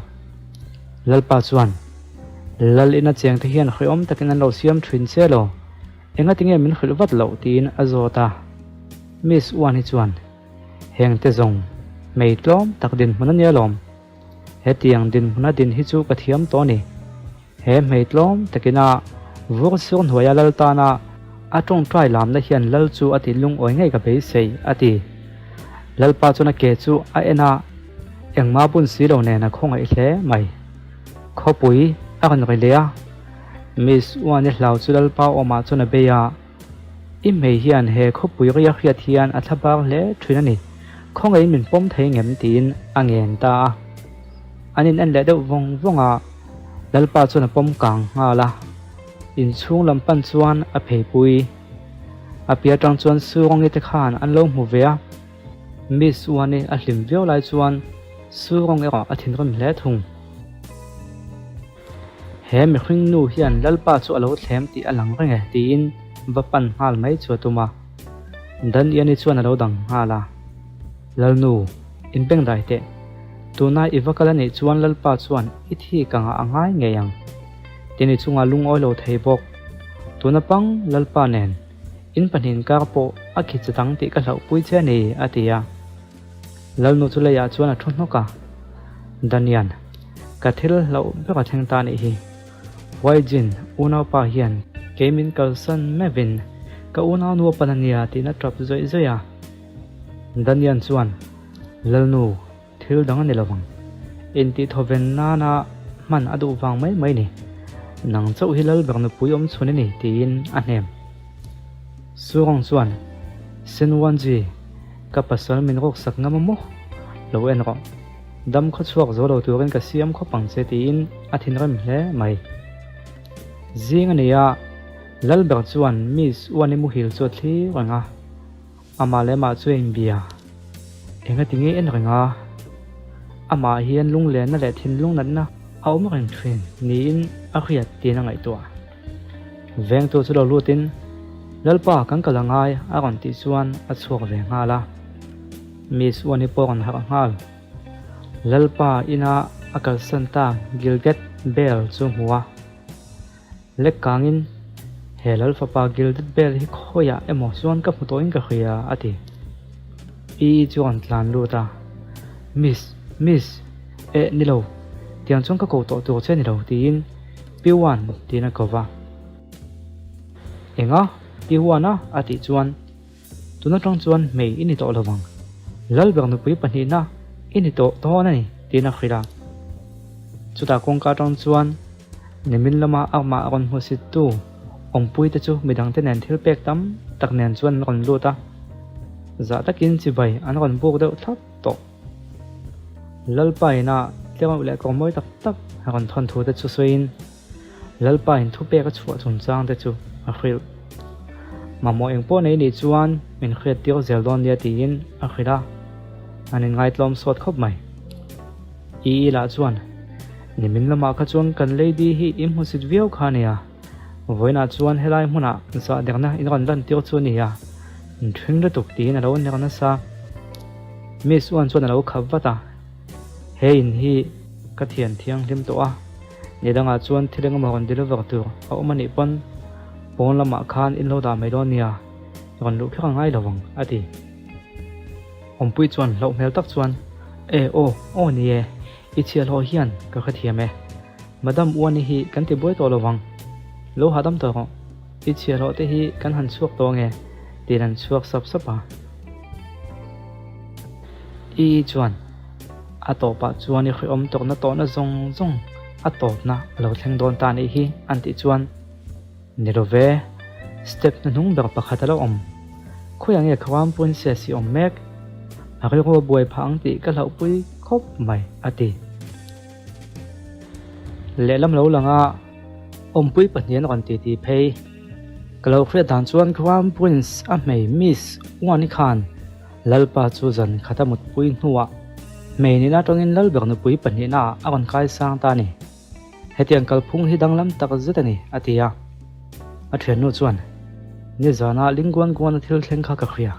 Lalpa chuan, Lal ina chengte hian hrehawm takin an lo siam thin che lo, engati nge min hrilh vat loh? tiin a zawt a. Miss Uan hi chuan, Hengte zawng, hmei tlawm tak dinhmun a nia lawm. Hetiang dinhmuna din hi chu ka thiam tawh a ni. He hmei tlawm takina vur sur hnuaia lal tana a tawngtai lamna hian lal chu a ti lungawi ngei ka beisei, a ti. Lalpa chuan a ke chu a en a, engmah bun si lo nen a khawngaih hle mai. Khawpui a rawn ri leh a, Miss Uani hlau chu Lalpa awmah chuan a bei a, I hmei hian he khawpui ri a hriat hian a thlabar hle thin a ni, khawngaihin min pawm thei ngem tiin a ngen ta a. An in en leh deuh vawng vawng a, Lalpa chuan a pawm kang nghal a, inchhung lam pan chuan a pheipui. A piah atang chuan Surongi te khan an lo hmu ve a, Miss Uani a hlim viau lai chuan Surong erawh a thinrim hle thung. He mihring nu hian Lalpa chu a lo thlem tih a lang reng e tiin va pan nghal mai chu a tum a. Daniani chuan a lo dang nghal a, Lalnu, inbeng dai teh. Tuna i va kal a nih chuan Lalpa chuan i thi ka ngah a ngai ngei ang. Tin i chungah lungawi lo thei bawk. Tuna pang Lalpa nen in pahnih inkar pawh a khi che dang tih ka hlauhpui che a ni, a ti a. Lalnu chu leiah chuan a thu hnawk a, Danian, ka thil hlauh ber a thleng ta nih hi. Huaijin unaupa hian kei min kalsan meuhin ka unaunu a pan a nia tiin a tap zawih zawih a. Danian chuan, Lalnu, thil dang a ni lovang. Intihthawven nana hman a duh vang mai mai ni. Nang chauh hi Lalber nupui awm chhun i ni tiin a hnem. Surong chuan, Senwanji, ka pasal min rawksak ngam a maw? Lo en rawh. Dam khaw chhuak zo lo turin ka siam khawp ang che tiin a thinrim hle mai. Zing a ni a, Lalber chuan Miss Uani muhil chu a thlir reng a, amah leh amah chu a inbia. Enga ti nge en reng a? Amah hian lunglenna leh thinlung natna a awm reng thin niin a hriat tiin a ngaihtuah. Vengtu chu lo lutin, Lalpa kan kal angai a rawn tih chuan a chhuak ve nghal a. Miss Uani pawh rawn harh nghal. Lalpa ina a kalsan ta Gilged Bell chu hmu a. Lek kangin, He Lal fapa Gilged Bell hi khawiah emaw chuan ka hmu tawhin ka hria, a ti. Pi chu rawn tlan lut a, Miss, Miss, eh, ni lo, tiang chuan ka ko tawh tur che ni lo, tiin Pi Uan tiin a ko va. Enga? Pi Uan a? a tih chuan. Tun atang chuan hmei i ni tawh lo vang. Lalber nupui pahnihna i ni tawh dawn a ni, tiin a hrilh a. Chutah kawngka atang chuan nimin lama amah rawn hmusittu awmpuite chu midangte nen thil pek tam tak nen chuan an rawn lut a, zah takin chibai an rawn buk deuh thlap tawh. Lalpa ina tlereuh leh kawr mawi tak tak a rawn thawn thu te chu sawiin, Lalpa in thupek a chhuah chungchang te chu a hrilh. Mamawh eng pawh nei nih chuan min hriat tir zel dawn nia tiin a hrilh a, an inngaihtlawm sawt khawp mai. Ii lah chuan, Nimin lamah kha chuan kan lady hi i hmusit viau kha a nia, vawiinah chuan helai hmunah zahderna in rawn lan tir chu a nia, in ṭhing lutuk tiin a lo ner nasa. Miss Uan chuan a lo khap vat a, He in hi ka thian thianghlim tawh a, Ni dangah chuan thil engemaw rawn deliver tur a awm a nih pawn pawn lamah khan in lo dah mai dawn nia, rawn luh kher a ngai lo ang, a ti. Awmpui chuan hlauh hmel tak chuan, E aw, aw ni e, i chhiahhlawh hian ka hrethiam e. Madam Uani hi kan ti buai tawh lo vang. Lo hahdam tawh rawh, i chhiahhlawh te hi kan han chhuak tawh ange, tiin an chhuak sap sap a. I chuan. A tawpah chuan i hrehawm tawkna tawhna zawng zawng a tawpna a lo thleng dawn ta anih hi an tih chuan ni lo ve, step hnuhnung ber pakhat a lo awm. Khawiah nge Crown Princess i awm mek? A rilru a buai phah ang tih ka hlauhpui khawp mai a ti. Lehlam lo lang a, awmpui pahnian rawn ti ti phei. Ka lo hriat dan chuan Crown Prince a hmei Miss Uani khan Lalpa chu zan khat a mutpui hnuah hmei nihna atangin Lalber nupui pahnihnaah a rawn kai sang ta a ni. Hetiang kalphung hi danglam tak zet a ni, a ti a. A thiannu chuan, Nizanah Lingguan Guan-a thil thleng kha ka hria.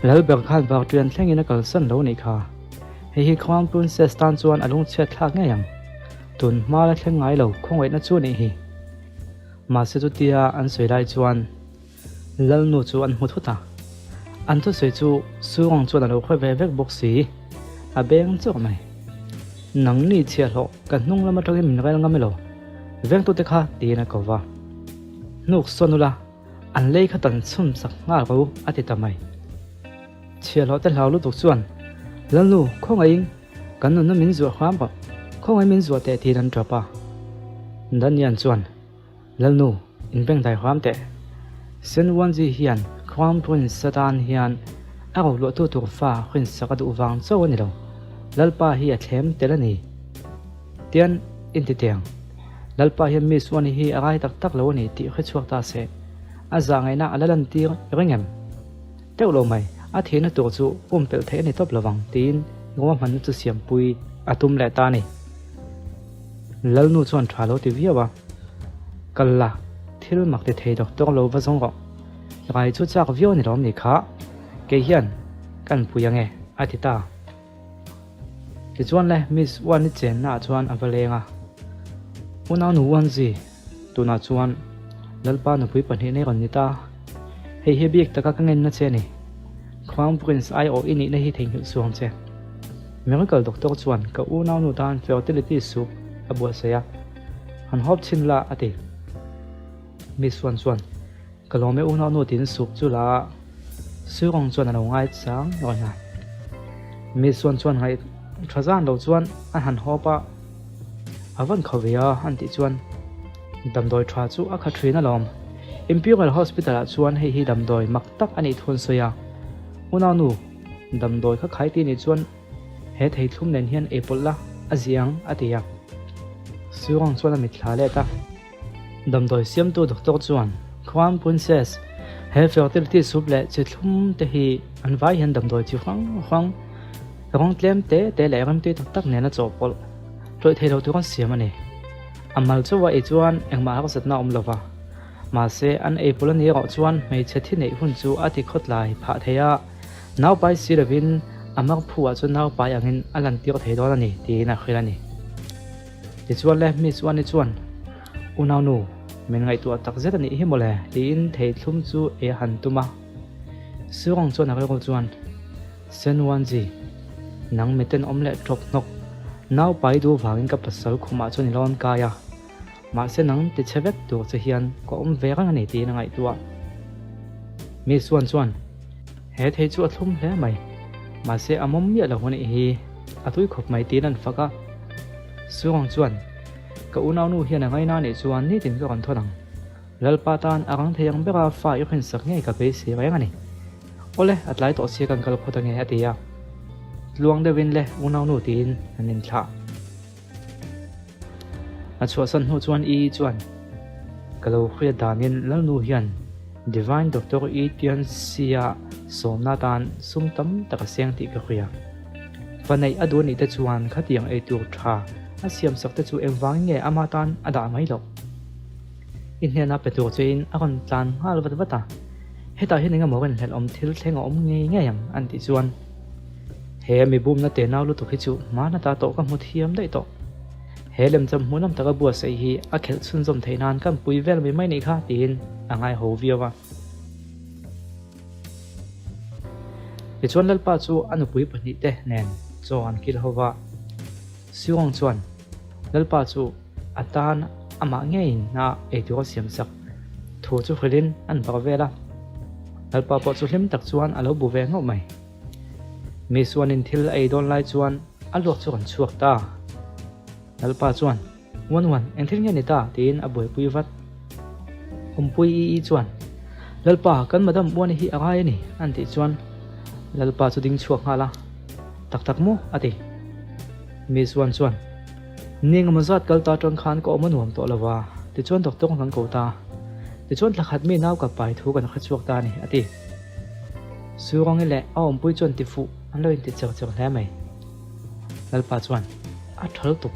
Lalber khan varṭian thlengin a kalsan lo nih kha. Hei hi Crown Princess tan chuan a lungchhiat thlak ngei ang. Tun hma la thleng ngai lo khawngaihna chu a nih hi. Mahse chutia an sawi lai chuan. Lalnu chu an hmu thut a, an thusawi chu Surang chuan a lo hre ve vek bawk si, a beng chauh mai. Nangni chhiahhlawh ka hnung lam atangin min rel ngam elo, vengtute kha tiin a ko va. Hnuk sawn ula, an lei kha tan chhun sak nghal ro a ti ta mai. Chhiahhlawh te hlau lutuk chuan, Lalnu, khawngaihin kan nunna min zuah hram rawh, khawngaihin min zuah teh tiin an tap a. Danian chuan. Lalnu, inbengdai hram teh. Sen Wanzi hian Crown Prince atan hian a roluahtu tur fa rinsak a duh vang chauh a ni lo, Lalpa hi a thlem tel a ni. Tian inti teng. Lalpa hian Miss Wani hi a rai tak tak lo a ni tih hrechhuak ta se, a zah ngaihna a la lantir reng em? Teuh lo mai, a thihna tur chu pumpelh theih a ni tawp lovang tiin ruahmanna chu siampui a tum leh ta a ni. Lalnu chuan tha lo ti viau a, Kal la, thil mak ti thei doctor lo va zawng rawh. Rai chu chak viau a ni lawm ni kha, kei hian kan pui ange a ti ta. Tichuan le Miss Uani chenna ah chuan a va leng a, Unaunu Uanzi, tunah chuan Lalpa nupui pahnihna i rawn ni ta. Hei hi bik taka ka ngenna che a ni. Crown Prince aiawh i nihna hi theihnghilh suang che. Miracle Doctor chuan ka unaunu tan fertility soup a buatsaih a. Han hawp chhin la, a ti. Miss Wan chuan, Ka lawm e unaunu tiin soup chu la a, Surong chuan a lo ngai chang reng a. Miss Wan chuan ngaih tha zan lo chuan a han hawp a, A van kho ve a, an tih chuan damdawi tha chu a kha thin alawm. Imperial Hospital ah chuan hei hi damdawi mak tak a nih thu an sawi a, Unaunu, damdawi kha khai ti nih chuan He theithlum nen hian ei pawlh la, a ziang, a ti a. Surong chuan a mitthla let a. Damdawi siamtu doctor chuan, Crown Princess, he fertility soup leh chi thlum te hi an vai hian damdawi chi hrang hrang, rawng tlem te te leh remtui tak tak nena chawhpawlh tlawih thei lo tur an siam a ni. A mal chauha ei chuan engmah harsatna a awm lo va. Mahse, an ei pawlh a nih erawh chuan hmeichhe thi neih hun chu a ti khawtlai phah thei a. Naupai si lovin a mar phu ah chuan naupai angin a lantir thei dawn a ni tiin a hrilh a ni. Tichuan le Miss Uani chuan, Unaunu, min ngaihtuah tak zet a nih hi mawle tiin theithlum chu ei a han tum a. Surong chuan a rilru chuan, Sen Wanji, nang miten awm leh ṭawp hnawk, naupai duh vangin ka pasal khumah chuan i lawn kai a, Mahse nang ti chhe vek tur che hian ka awm ve reng a ni tiin a ngaihtuah. Miss Wan chuan, He thei chu a thlum hle mai, mahse a mawm miah lo a nih hi, a tui khawp mai tiin an fak a. Surang chuan, Ka unaunu hian a ngaina nih chuan nitin ka rawn thawn ang. Lalpa tan a rang thei ang bera fa i hrinsak ngei ka beisei reng a ni. Awle, a tlai tawh sia kan kal phawt ange a ti a. Tluang deuhin le unaunu tiin an inthlah. A chhuahsan hnu chuan Ii chuan, Ka lo hriat danin Lalnu hian Divine Doctor Ii Tianxia sawmna atan sum tam tak a seng tih ka hria. Fa neih a duh anih te chuan khatiang eitur tha a siamsak te chu engvangin nge ama tan a dah mai loh? I hnena pe tur chein a rawn tlan nghal vat vat a, hetah hian engemaw rinhlelh awm thil thleng a awm ngei ngei ang an tih chuan he mi bumna te nau lutuk hi chu hmana ta tawh ka hmu thiam daih tawh. He lemcham hmuhnawm taka buatsaih hi a khelh chhunzawm theih nan kan pui vel mai mai nih kha tiin a ngai ho viau a. Tichuan Lalpa chu a nupui pahnihte nen chaw an kil ho va, Siwang chuan Lalpa chu a tan amah ngeiin a eitur a siam sak thu chu hrilhin an bar vel a. Lalpa pawh chu hlim tak chuan a lo bu ve ngauh mai. Mi suanin thil a ei dawn lai chuan a luak chu rawn chhuak ta. Lalpa chuan, Uan uan, eng thil nge ni ta? tiin a buaipui vat. Awmpui i i chuan, Lalpa, kan madam Uani hi a ngai a ni, an tih chuan Lalpa chu ding chhuak nghal a, Tak tak maw? a ti. Mi suan chuan, Ni engemaw zat kal ta atang khan ka awm a nuam tawh lo va, tichuan doctor kan ko ta. Tichuan thla khat mi nau ka pai thu kan hre chhuak ta a ni, a ti. Surangi leh a awmpui chuan ti fuh an lo inti cher cher hle mai. Lalpa chuan, A tha lutuk,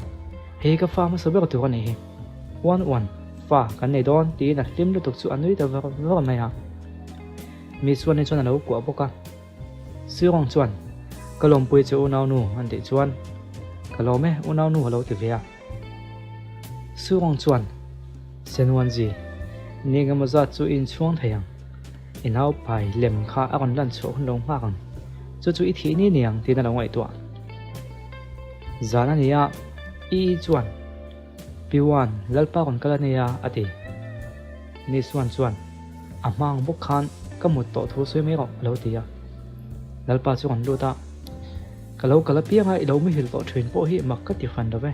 hei ka fa hmasa ber tur a nih hi. Uan uan, fa kan nei dawn tiin a hlim lutuk chu a nui ta var var mai a. Mi chuan hi chuan a lo kuah bawk a. Sirong chuan, Ka lawmpui che unaunu an tih chuan, Ka lawm e unaunu a lo ti ve a. Sirong chuan, Senuanzi, ni engemaw zat chu i inchhuang thei ang. I naupai lem kha a rawn lan chhuah hun lo nghak ang. Chu chu i thih ni ni ang tiin a lo ngaihtuah. Zan a ni a, I i chuan, Pi Wan, Lalpa rawn kal a nia, a ti. Ni Suan chuan, A hma ang bawk khan ka mut tawh thu sawi mai rawh, a lo ti a. Lalpa chu rawn lut a, Ka lo kal apianga i lo muhil tawh thin pawh hi mak ka ti hran lo ve.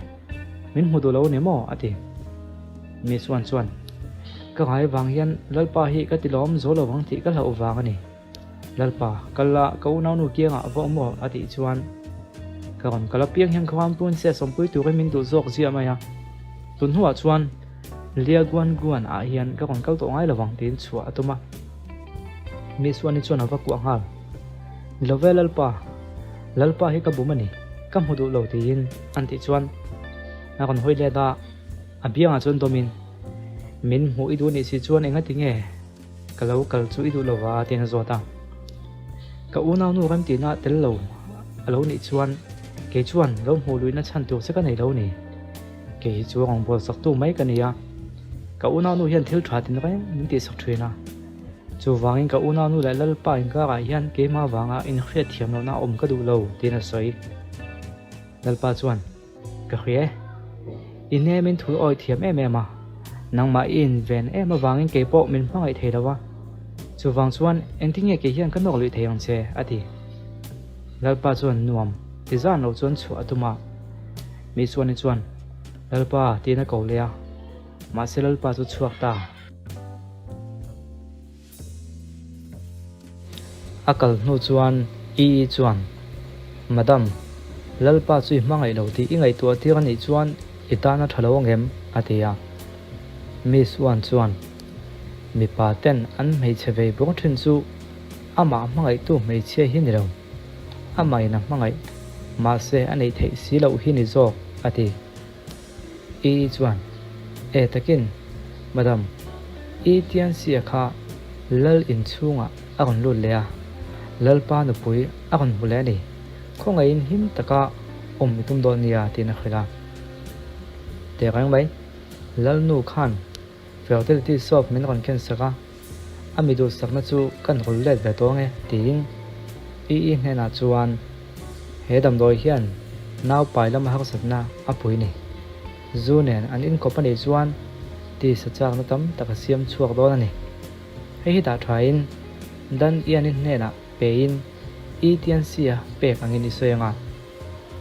Min hmu duh lo a ni maw? a ti. Mi Suan chuan, Ka ngai vang hian Lalpa hi ka ti lawm zo lo vang tih ka hlauh vang a ni. Lalpa, kal la, ka unaunu kiangah va awm rawh, a tih chuan ka rawn kal apiang hian khuam Princess awmpui turin min duh zawk ziah mai a. Tun hnuah chuan Lia Guan Guan ah hian ka rawn kal tawh ngai lovang tiin chhuah a tum a. Miss Wani chuan a va kuah nghal. Ni lo ve Lalpa, Lalpa hi ka bum a ni, ka hmu duh lo tiin an tih chuan a rawn hawi let a, a biangah chuan dawmin, Min hmuh i duh nih si chuan engati nge? Ka lo kal chu i duh lo va tiin a zawt a. Ka unaunu remtihna tel lo a lo nih chuan kei chuan lo hmuh luihna chhan tur che ka nei lo ni. Kei hi chu rawngbâwl saktu mai ka ni a, ka unaunu hian thil tha tin reng min tihsak thin a. Chuvangin ka unaunu leh Lalpa inkarah hian keimah vanga inhriatthiam lohna awm ka duh lo tiin a sawi. Lalpa chuan, Ka hria e. I hnemin thu awi thiam em em a, nangmah i inven em avangin kei pawh min hmangaih thei lo a, chuvang chuan engtin nge kei hian ka nawk luih thei ang che? a ti. Lalpa chuan nuam ti zan lo chuan chhuah a tum a, mi chuan i chuan, Lalpa tiin a ko leh a, mahse Lalpa chu chhuak ta. A kal hnu chuan Ii chuan, Madam, Lalpa chu i hmangaih lo tih i ngaihtuah tir a nih chuan i tan a tha lo angem? a ti a. Miss Wan chuan, Mipa ten an hmeichhe vei bawk thin chu amah hmangaihtu hmeichhia hi ni lo, amahin a hmangaih, mahse a neih theih si loh hi ni zawk, a ti. Ii chuan, E takin, Madam, i Tianxia kha Lal inchhungah a rawn lut leh a, Lalpa nupui a rawn hmu leh a ni. Khawngaihin him taka awm i tum dawn nia, tiin a hrilh a. Tehreng mai, Lalnu khan Fertility soap min rawn ken sak a, a mi duhsakna chu kan rawl let ve tawh ange tiin Ii hnenah chuan he damdawi hian nau pai lama harsatna a pui ni. Zu nen an inkawp a nih chuan tisa chakna tam tak a siam chhuak dawn a ni. Hei hi dah thain Dan Ian-i hnenah pein Ii Tianxia pek angin i sawi anga.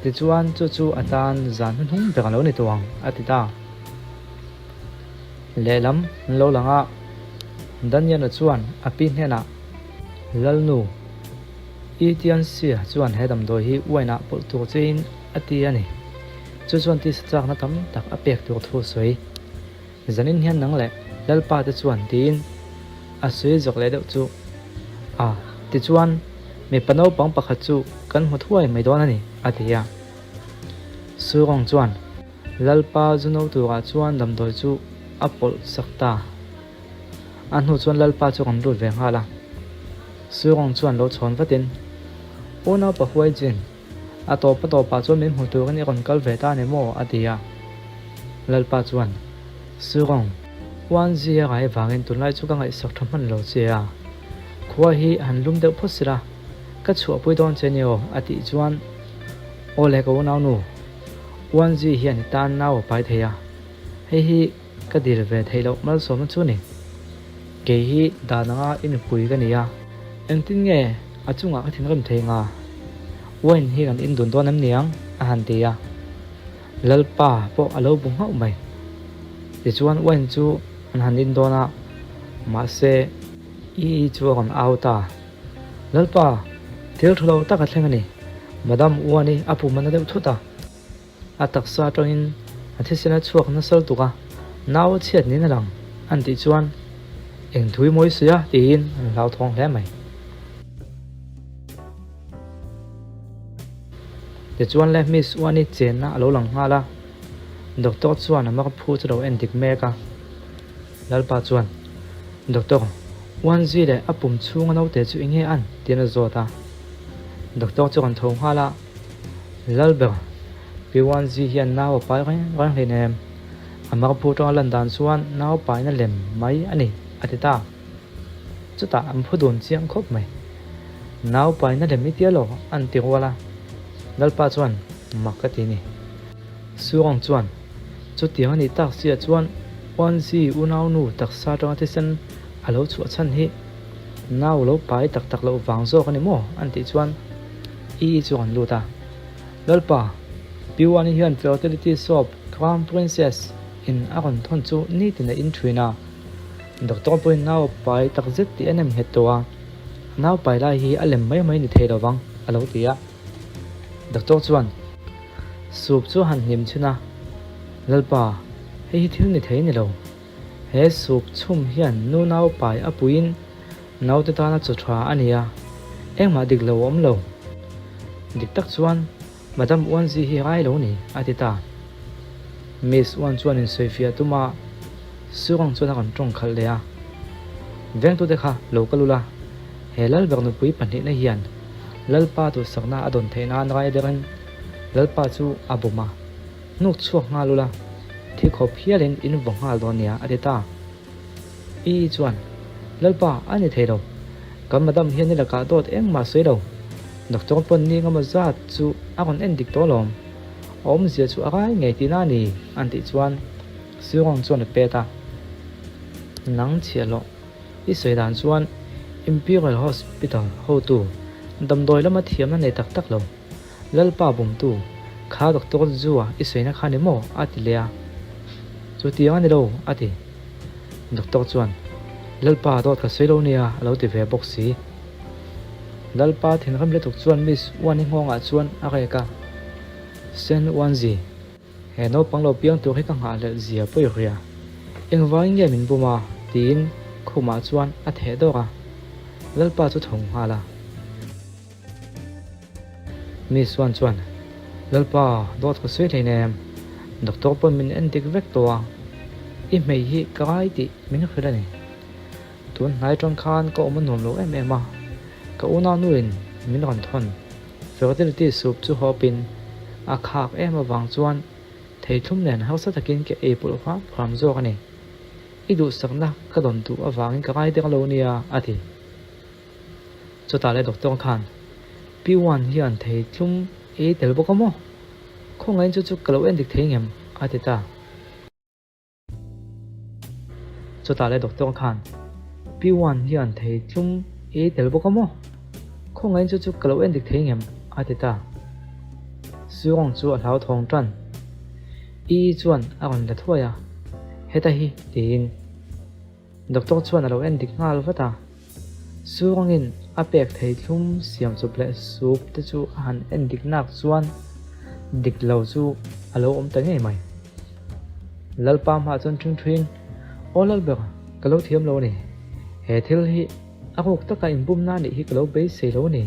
Tichuan chu chu a tan zan hnuhnung ber a lo ni tawh ang, a ti ta. Lehlam an lo lang a, Daniel-a chuan a pi hnenah, Lalnu, i Tianxia chuan he damdawi hi wine-ah pawlh tur chein a ti a ni. Chu chuan tisa chakna tam tak a pek tur thu a sawi. Zanin hian nang leh Lalpa te chuan tiin a sawi zawk leh deuh chu a, tichuan mipa naupang pakhat chu kan hmu thuai mai dawn a ni, a ti a. Surong chuan Lalpa zu no turah chuan damdawi chu a pawlh sak ta. A hnu chuan Lalpa chu rawn lut ve nghal a. Surong chuan lo chhawn vatin, Unau Pahuai Jin, A tawp a tawpah chuan min hmu turin i rawn kal ve ta a ni maw? a ti a. Lalpa chuan, Surong, Uan zia ngai vangin tunlai chu ka ngaihsak tha hman lo che a. Khua hi han lum deuh phawt sila, ka chhuahpui dawn che ni aw, a tih chuan, Aw le ka unaunu, Uan zi hian i tan nau a pai thei a, hei hi Ka dil ve theih loh malsawmna chu ni. Kei hi dan anga i nupui ka ni a, engtin nge a chungah ka thinrim thei nga? Wine hi kan indun dawn em niang? a han ti a. Lalpa pawh a lo bu nghauh mai. Tichuan wine chu an han in dawn a, mahse Ii chu a rawn au ta. Lalpa, thil tha lo tak a thleng a ni. Madam Uani a pum a na deuh thut a. A taksa atangin a thisen a chhuak nasa lutuk a, nau a chhiat niin a lang an tih chuan eng thui mawi sawi a tiin an hlauthawng hle mai. Tichuan le Miss Uani chenna a lo lang nghal a, Doctor chuan a mar phu chu lo en dik mek a. Lalpa chuan, Doctor, Uanzi leh a pum chhunga naute chu enge an? tiin a zawt a. Doctor chu rawn tho nghal a. Lalber, Pi Wanzi hian nau a pai reng reng hleinem. A marphu atanga lan dan chuan nau paina lem mai a ni, a ti ta. Chutah an phu dun chiang khawp mai. Nau paina lem i tia lo, an ti rual a. Lalpa chuan mak a ti ni. Surang chuan, Chutiang a nih tak chiah chuan Wanzi unaunu taksa atanga thisen a lo chhuah chhan hi nau lo pai tak tak loh vang zawk a ni maw? an tih chuan Ii chu an lut a. Lalpa, Pi Wani hian fertility soap Crown Princess in a rawn thawn chu nitin a in thin a. Doctor pawhin nau a pai tak zet tih a nem nghet tawh a, nau pai lai hi a lem mai mai ni thei lovang, a lo ti a. Doctor chuan soup chu a han hnim chhin a, Lalpa, hei hi thil ni thei ni lo. He soup chhum hian nu nau pai a puiin Naute tana chaw tha a ni a, engmah dik lo a awm lo. Dik tak chuan Madam Uanzi hi rai lo ni, a ti ta. Miss Uan chuan insawifiah tum a, Surang chuan a rawn tawng khalh leh a. Vengtute kha lo kal ula, he Lalber nupui pahnihna hian Lalpa duhsakna a dawn theih nan rai derin Lalpa chu a bum a, hnuk chhuak nghal ula, thi khawp hialin in vaw nghal dawn nia, a ti ta. Ii chuan, Lalpa, a ni thei lo. Kan madam hian i lakah dawt engmah sawi lo. Doctor pawn ni engemaw zat chu a rawn en dik tawh alawm. A awmzia chu a rai ngei tihna a ni, an tih chuan Surong chuan a pet a. Nang chhiah loh i sawi dan chuan Imperial Hospital hotu damdawi lama thiamna nei tak tak lo, Lalpa bumtu, kha Doctor Zua i sawina kha ni maw? a ti leh a. Chutiang a ni lo, a ti. Doctor chuan, Lalpa dawt ka sawi lo nia, a lo ti ve bawk si. Lalpa thinrim lutuk chuan Miss Uani nghawngah chuan a rek a, Sen Uanzi, he naupang lo piang tur hi ka nghahhlelh zia pawi ria. Engvangin nge min bum a? tiin khumah chuan a theh dawk a. Lalpa chu tho nghal a. Miss Wan chuan, Lalpa, dawt ka sawi hleinem, doctor pawn min en dik vek tawh a, i hmei hi ka ngai tih min hrilh a ni. Tun hnai atang khan ka awm a nuam lo em em a, ka unaunuin min rawn thawn. Fertility soup chu hawpin a khak em avang chuan theithlum nen harsa takin ka ei pawlh hram hram zawk a ni. I duhsakna ka dawn duh avangin ka ngai dek lo nia, a ti. Chutah leh doctor khan, Pi Wan hian thei tlum ei tel bawk a maw? Khawngaihin chu chu ka lo en dik thei ngem? a ti ta. Chutah leh doctor khan, Pi Wan hian thei tlum ei tel bawk a maw? Khawngaihin chu chu ka lo en dik thei ngem? a ti ta. Surong chu a hlauthawng tan. I chuan a rawn la thuai a, Heta hi, tiin. Doctor chuan a lo en dik nghal vat a, Surangin a pek thei thlum siam chawp leh sup te chu a han en dik nak chuan dik lo chu a lo awm ta ngei mai. Lalpa hmah chuan ṭhing ṭhuin, Aw Lalber, ka lo thiam lo a ni. He thil hi a ruk taka inbumna a nih hi ka lo beisei lo a ni.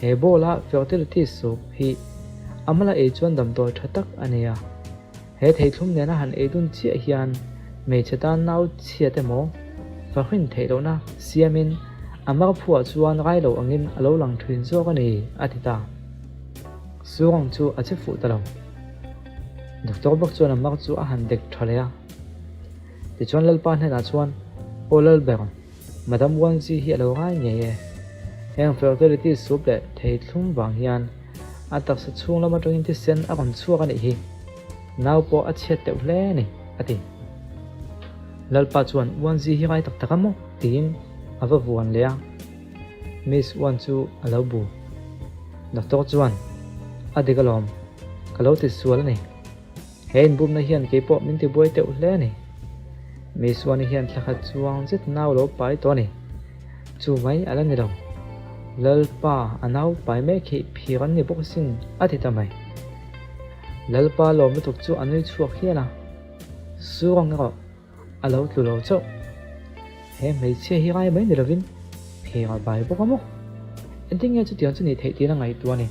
He ball a fertility soup hi a mala ei chuan damdawi tha tak a ni a. He theithlum nena han ei dun chiah hian hmeichhe tan nau chhiat emaw fahrin theih lohna siamin a marphuah chuan rai lo angin a lo lang thin zawk a ni, a ti ta. Surang chu a che fuh ta lo. Doctor bawk chuan a mar chu a han dek tha leh a. Tichuan Lalpa hnenah chuan, Aw Lalber, Madam Wanzi hi a lo ngai ngei e. Heng fertility soup leh thei thlum vang hian a taksa chhung lam atangin thisen a rawn chhuak a nih hi. Nau pawh a chhiat teuh hle a ni, a ti. Lalpa chuan Wanzi hi ngai tak tak a maw? tiin a va vuan leh a. Miss Wan chu a lo bu. Doctor chuan, A dik alawm, ka lo ti sual a ni. He inbumna hian kei pawh min tibuai teuh hle a ni. Misuani hian thla khat chuang zet nau lo pai tawh a ni. Chu mai a la ni lo. Lalpa a nau pai mek hi phir an ni bawk asin a ti ta mai. Lalpa lawm lutuk chu a nui chhuak hial a. Surang erawh A lo tlu lo chauh. He hmeichhia hi ngai mai ni lovin pheng a bai bawk a maw? Engtin nge chutiang chu nih theih tiin a ngaihtuah a ni.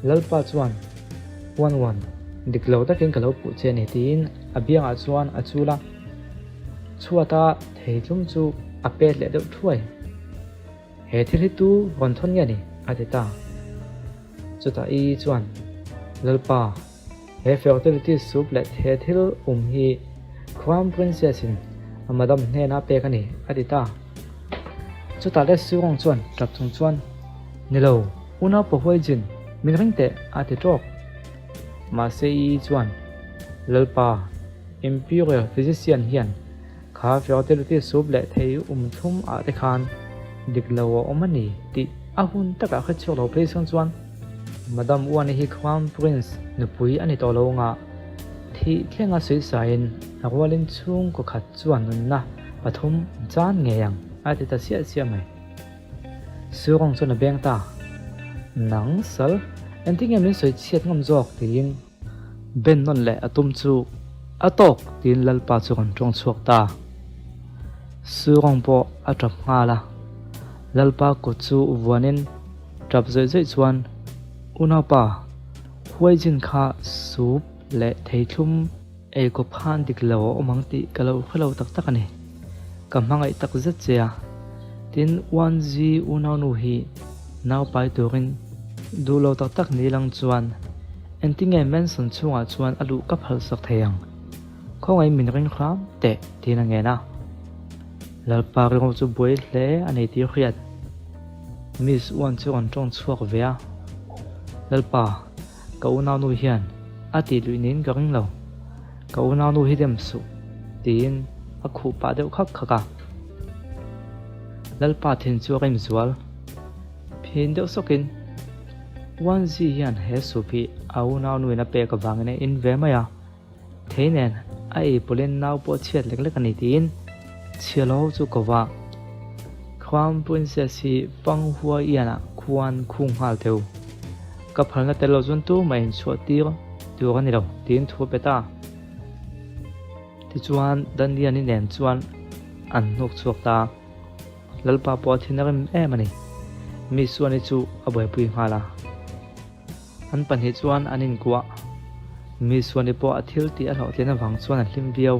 Lalpa chuan, Uan uan, dik lo takin ka lo puh che a ni tiin a biangah chuan a chul a. Chhuata theitlum chu a pet leh deuh thuai. He thil hi tu rawn thawn nge a ni? a ti ta. Chutah I chuan, Lalpa, He fertility soup leh he thil um hi Crown Princess in a madam hnena pek a ni, a ti ta. Chutah le Surong chuan tap chung chuan, Ni lo, unau Pahuaijin, min ring teh, a ti tawk. Mahse I chuan, Lalpa, Imperial Physician hian Kha fertility soup leh thei um thlum ah te khan dik lo a awm a ni tih a hun takah hre chhuak lo phei sawn chuan Madam Uani hi Crown Prince nupui a ni tawh lo anga thih thlenga suisaiin a rualin chhungkaw khat chuan nunna pathum an chan ngei ang a ti ta chiah chiah mai. Surong chuan a beng ta, Nang sal, engtin nge min sawi chhiat ngam zawk? tiin. Ben nawn leh a tum chu a tawk tiin Lalpa chu rawn tawng chhuak ta. Surong pawh a tap nghal a, Lalpa kut chu vuanin tap zawih zawih chuan, Unaupa, Huaijin kha sup leh theithlum ei kawp khan dik lo a awm ang tih ka lo hre lo tak tak a ni. Ka hmangaih tak zet che a, tin Uanzi unaunu hi nau pai turin duh lo tak tak ni lang chuan engtinge Manson chhungah chuan a luh ka phalsak thei ang? Khawngaih min ring hram teh tiin a ngen a. Lalpa ringo chu buai hle a nei tih hriat Miss Uan chu rawn tawng chhuak ve a, Lalpa. Ka unaunu hian a tih luih niin ka ring lo. Ka unaunu hi dem suh, tiin a khuh pah deuh khak khak a. Lalpa thin chu a rem zual. Phin deuh sawkin, Wanzi hian he sup hi a unaunuin a pek avangin a in ve mai a. Thei nen a ei pawlin nau pawh chhiat lek lek a ni tiin chhialo ho chu ko va. Crown Princess hi Panghua Ian-ah khuan khung nghal teu. Ka phalna tel lo chuan tumah inchhuah tir tur a ni lo tiin thu a pe ta. Tichuan Daniel-i nen chuan an hnuk chhuak ta. Lalpa pawh a thin a rem em a ni. Mi Suani chu a buaipui nghal a. An pahnih chuan an inkuah. Mi Suani pawh a thil tih a hlawhtlin avang chuan a hlim viau.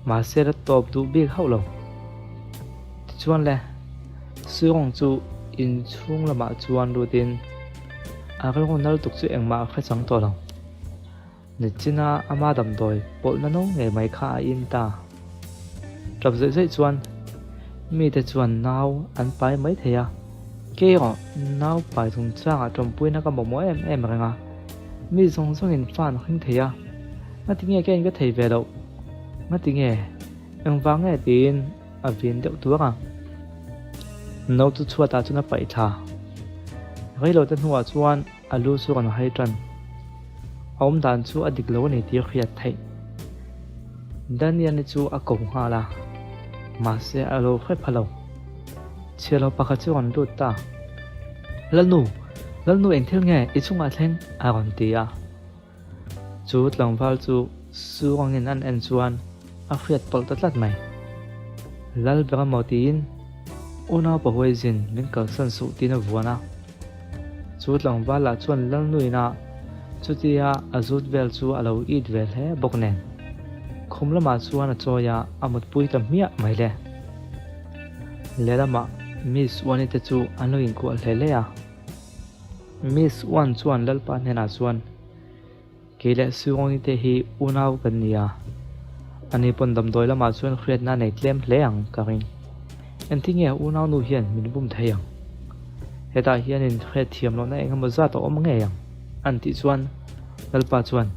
Mahse la tawp duh bik hauh lo. Tichuan le, Suirong chu inchhung lamah chuan lutin a rilru nal tuk chu engmah a hre chang tawh lo. Nichina ama damdawi pawlhna no ngei mai kha a in ta. Tap zeih zeih chuan mite chuan nau an pai mai thei a, kei erawh nau pai chungchangah tawmpuina ka mamawh em em reng a, mi zawng zawngin fa an hring thei a, ngatinge ka in ka thei ve loh, ngatinge engvang nge tiin a vin deuh tuar a. No chu chhuatah chuan a paih thla. Reilote hnuah chuan A lu chu rawn hai tan. A awm dan chu a dik lo a ni tih a hriat theih. Daniel-i chu a ko nghal a, mahse a lo hre pha lo. Chhiarlo pakhat chu a rawn lut ta. Lalnu! Lalnu eng thil nge i chungah thleng? a rawn ti a. Chu tlangval chu Suangin an en chuan a hriat pawlh ta tlat mai. Lal ber amaw tiin unau pahuaizin min kalsan suh tiin a vuan a. Chu tlangval lah chuan Lalnuina chutia a zut vel chu a lo it ve hle bawk nen khum lamah chuan a chawi a, a mutpui ta hmiah mai le. Lehlamah Miss Uani te chu an lo inkuah hle hle a. Miss Uan chuan Lalpa hnenah chuan, Kei leh Suangni te hi unau kan ni a, ani pawn damdawi lamah chuan hriatna a nei tlem hle ang ka ring. Engtin nge unau nu hian min bum thei ang? Hetah hianin hriatthiam lohna eng emaw zat a awm ngei ang, an tih chuan Lalpa chuan,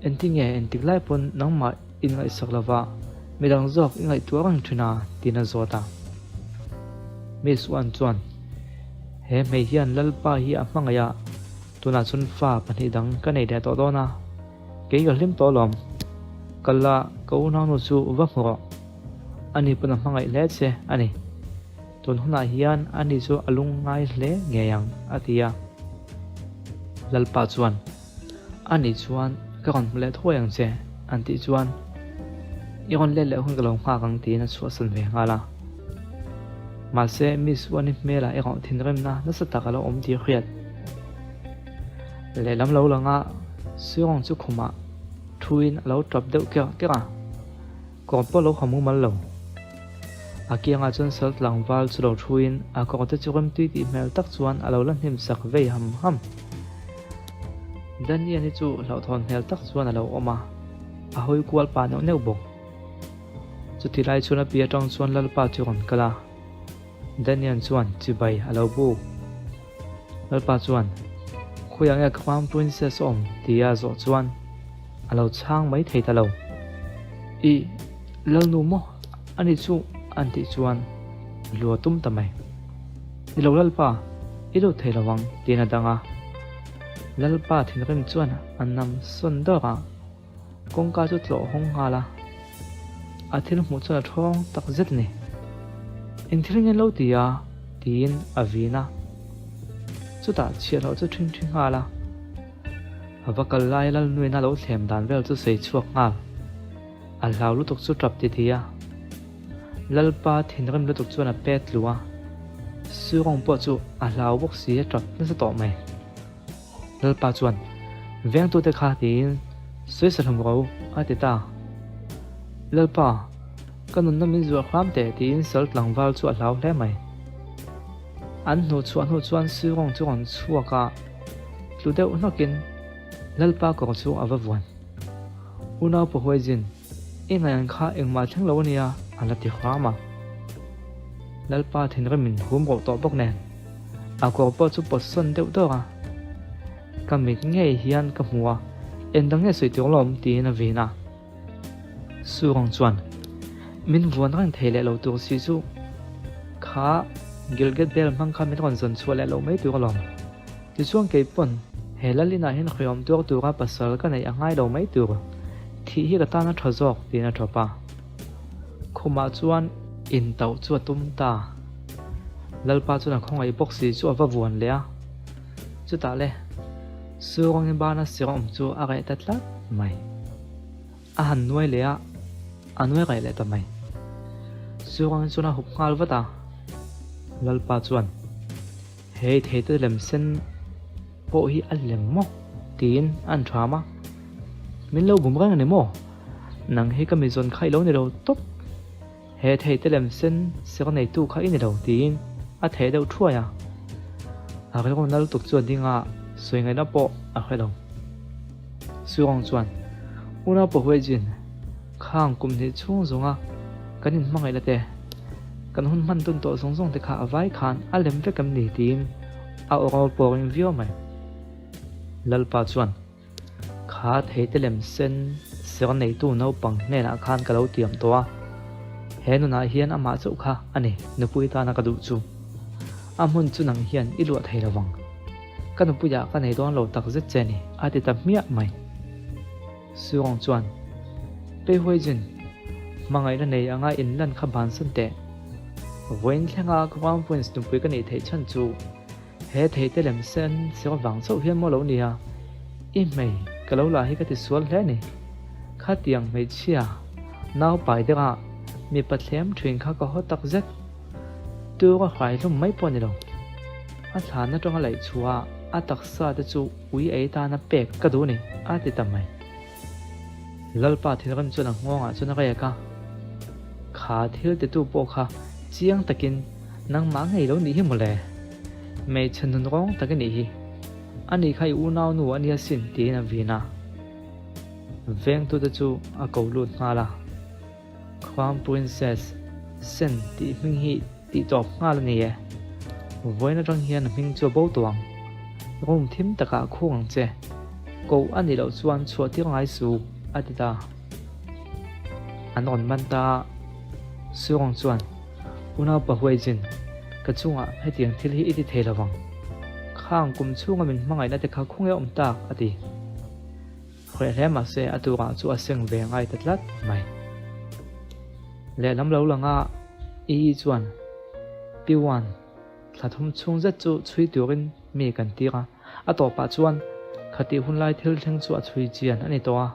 Engtin nge engtik lai pawn nangmah i ngaihsak lova midang zawk i ngaihtuah reng thin a? tiin a zawt a. Miss Wan chuan, He hmei hian Lalpa hi a hmangaih a, Tunah chuan fa pahnih dang ka nei leh tawh dawn a, kei ka hlim tawh alawm. Kal la, ka unaunu chu va hmu rawh. Ani pawn a hmangaih hle che a ni. Tun hunah hian ani chu a lung ngai hle ngei ang, a ti a. Lalpa chuan, Ani chuan ka rawn hmu leh thuai ang che, an tih chuan, I rawn let leh hun ka lo nghak ang tiin a chhuahsan ve nghal a. Mahse, Miss Uani hmelah erawh thinrimna nasa tak a lo awm tih a hriat. Lehlam lo langa Suirong chu khumah thuin a lo tap deuh kerh kerh a, kawr pawh lo ha mumal lo. A kiangah chuan sal tlangval chu lo thuin a kawr te chu remtui tih hmel tak chuan a lo la hnim sak vei ham ham. Daniel-i chu hlauhthawn hmel tak chuan a lo awm a, a hawi kual pah neuh neuh bawk. Chuti lai chuan a pi atang chuan Lalpa chu rawn kal a, Daniel chuan chibai a lo buk. Lalpa chuan, Khawiah nge Crown Princess a awm? tia a zawh chuan a lo chhang mai thei ta lo. Ih, Lalnu maw? Ani chu an tih chuan lu a tum ta mai. Ni lo Lalpa, i lut thei lo ang tiin a dang a. Lalpa thinrim chuan a nam sawn dawr a. Kawngka chu tlawh hawng nghal a, a thil hmuh chuan a thawng tak zet a ni. Eng thil nge lo ti a? tiin a vin a. Chutah chhiahhlawh chu ṭhing ṭhi nghal a, a va kal lai Lalnuina lo thlem dan vel chu sawi chhuak nghal. A hlau lutuk chu ṭap ti ti a. Lalpa thinrim lutuk chuan a pet tlu a, Surawng pawh chu a hlau bawk si a ṭap nasa tawh mai. Lalpa chuan, Vengtute kha tiin sawi sahlawm ro a ti ta. Lalpa, ka nunna min zuah hram teh tiin sal tlangval chu a hlau hle mai. An hnuh chhuah hnu chuan Suirong chu rawn chhuak a, tlu deuh hnawkin Lalpa kawr chu a va vuan. Unau Pahuaizin, I ngaih ang kha engmah thleng lo a nia, a la ti hram a. Lalpa thinrim in hum roh tawh bawk nen, a kawr pawh chu pawt sawn deuh dawr a. Ka mit ngei hian ka hmu a, engdang nge sawi tur lawm tiin a vin a. Surang chuan min vuan reng thei leh lo tur si chu kha Gilgit bel hmang kha min rawn zawn chhuah leh lo mai tur alawm. Tichuan kei pawn he lal inah hian hriawm tuar tura pasal ka neih a ngai lo mai tur, thih hi ka tan a tha zawk tiin a tawp a. Khumah chuan intauh chu a tum ta. Lalpa chuan a khawngaih bawk si chu a va vuan leh a. Chutah le, Surawngin bana sir awm chu a reh ta tlat mai. A han nuai leh a, a nuai reh leh ta mai. Surawngin chuan a hup nghal vat a. Lalpa chuan, Hei theite lem sen pawh hi a lem maw? tiin a han ṭham a. Min lo bum reng a ni maw? Nang hi ka mizawn kha i lo ni lo tawp. He thei te lem sen ser neitu kha i ni lo tiin a theh deuh thuai a. A rilru nal tuk chu a ding a, sawi ngaihna pawh a hre lo. Surong chuan, Unau Pahuaijin, khang kum hnih chhung zawnga kan inhmangaihna te, kan hun hman dun tawh zawng zawng te kha a vai khan a lem vek em ni tiin a aw rawl pawrin viau mai. Lalpa chuan. Kha theite lem sen ser neitu naupang hnenah khan ka lo tiam tawh a, he nunah hian amah chauh kha a ni nupui tana ka duh chu. A hmun chu nang hian i luah thei lovang. Ka nupuiah ka nei dawn lo tak zet che ni, a ti ta hmiah mai. Suong chuan, Pei Huaijin, hmangaihna nei anga inlan kha bansan teh. Vawiin thlenga Crown Prince nupui ka neih theih chhan chu He theite lem sen ser vang chauh hian maw lo nia, i hmei ka lo la hi ka ti sual hle ni. Khatiang hmeichhia nau pai deuh a mipa thlem thin kha ka haw tak zet. Tur a hrai hlum mai pawh a ni lo. A thlan atanga laih chhuah a taksa te chu ui ei tana pek ka duh ni, a ti ta mai. Lalpa thinrim chuan a nghawngah chuan a rek a, Kha thil titu pawh kha chiang takin nangmah ngei lo nih hi mawle. Hmeichhe nun rawng tak i nih hi. Ani kha i unau nu a nia sin tiin a vin a. Vengtute chu a ko lut nghal a. Crown Princess Sen tih hming hi tih tawp nghal a ni e. Vawiin atang hian a hming chu a bo tawh ang. Room thim takah a khung ang che. Koh a nih loh chuan chhuah tir ngai su, a ti ta. An rawn man ta a. Surong chuan, Unau Pahuaijin, ka chungah hetiang thil hi i ti thei lo vang. Khang kum chhunga min hmangaihna te kha khung e awm tak, a ti. Hreh hle mahse a turah chu a seng ve ngai ta tlat mai. Lehlam lo langa Ii chuan Pi Wan thla thum chhung zet chu chhui turin mi kan tir a, a tawpah chuan khatih hunlai thil thleng chu a chhui chian a ni tawh a.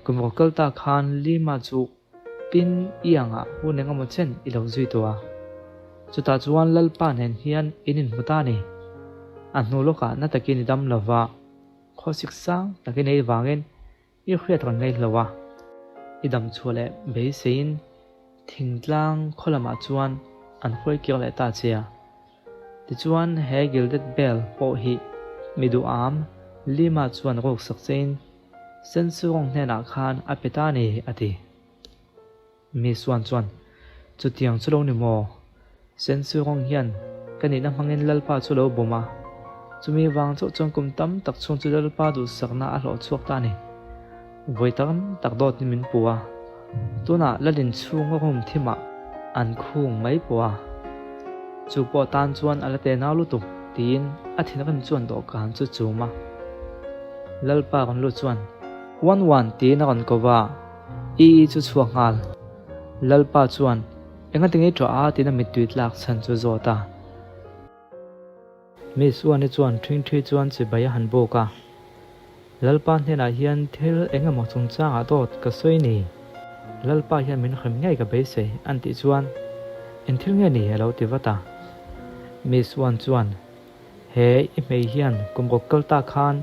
Kum rawh kal ta khan Lima chu Tin, i angah hun eng emaw chen i lo zui tawh a. Chutah chuan Lalpa nen hian in inhmu ta a ni. A hnu lawkah na takin i dam lo va, khawsik sang tak i nei vangin i hriat rawn nei hlo a. I dam chhuah leh beiseiin thingtlang khaw lamah chuan an hruai kir leh ta che a. Tichuan he Gilded Bell pawh hi mi duham Lima chuan ruk sak chein Sensurong hnenah khan a pe ta a ni, a ti. Mi Suan chuan, Chutiang chu lo ni maw? Sensurong hian ka nihna hmangin Lalpa chu lo bawm a, chumi vang chauh chuan kum tam tak chhung chu Lalpa duhsakna a hlawh chhuak ta a ni. Vawi tam tak dawt in min pu a, tunah Lalin chhunga room thimah an khung mai pawh a, chu pawh tan chuan a la te nau lutuk tiin a thinrim chuan dawhkan chu chum a. Lalpa rawn lut chuan, Wan Wan tiin a rawn ko va, I I chu chhuak nghal. Lalpa chuan, Engatinge ṭah a tiin a mittui tlak chhan chu zawt a. Miss Uani chuan ṭhingṭhi chuan chibai a han buk a, Lalpa hnenah hian thil eng emaw chungchangah dawt ka sawi ni, Lalpa hian min hrem ngei ka beisei an tih chuan eng thil nge ni a lo ti vat a. Miss Uan chuan, He i hmei hian kum ruk kal ta khan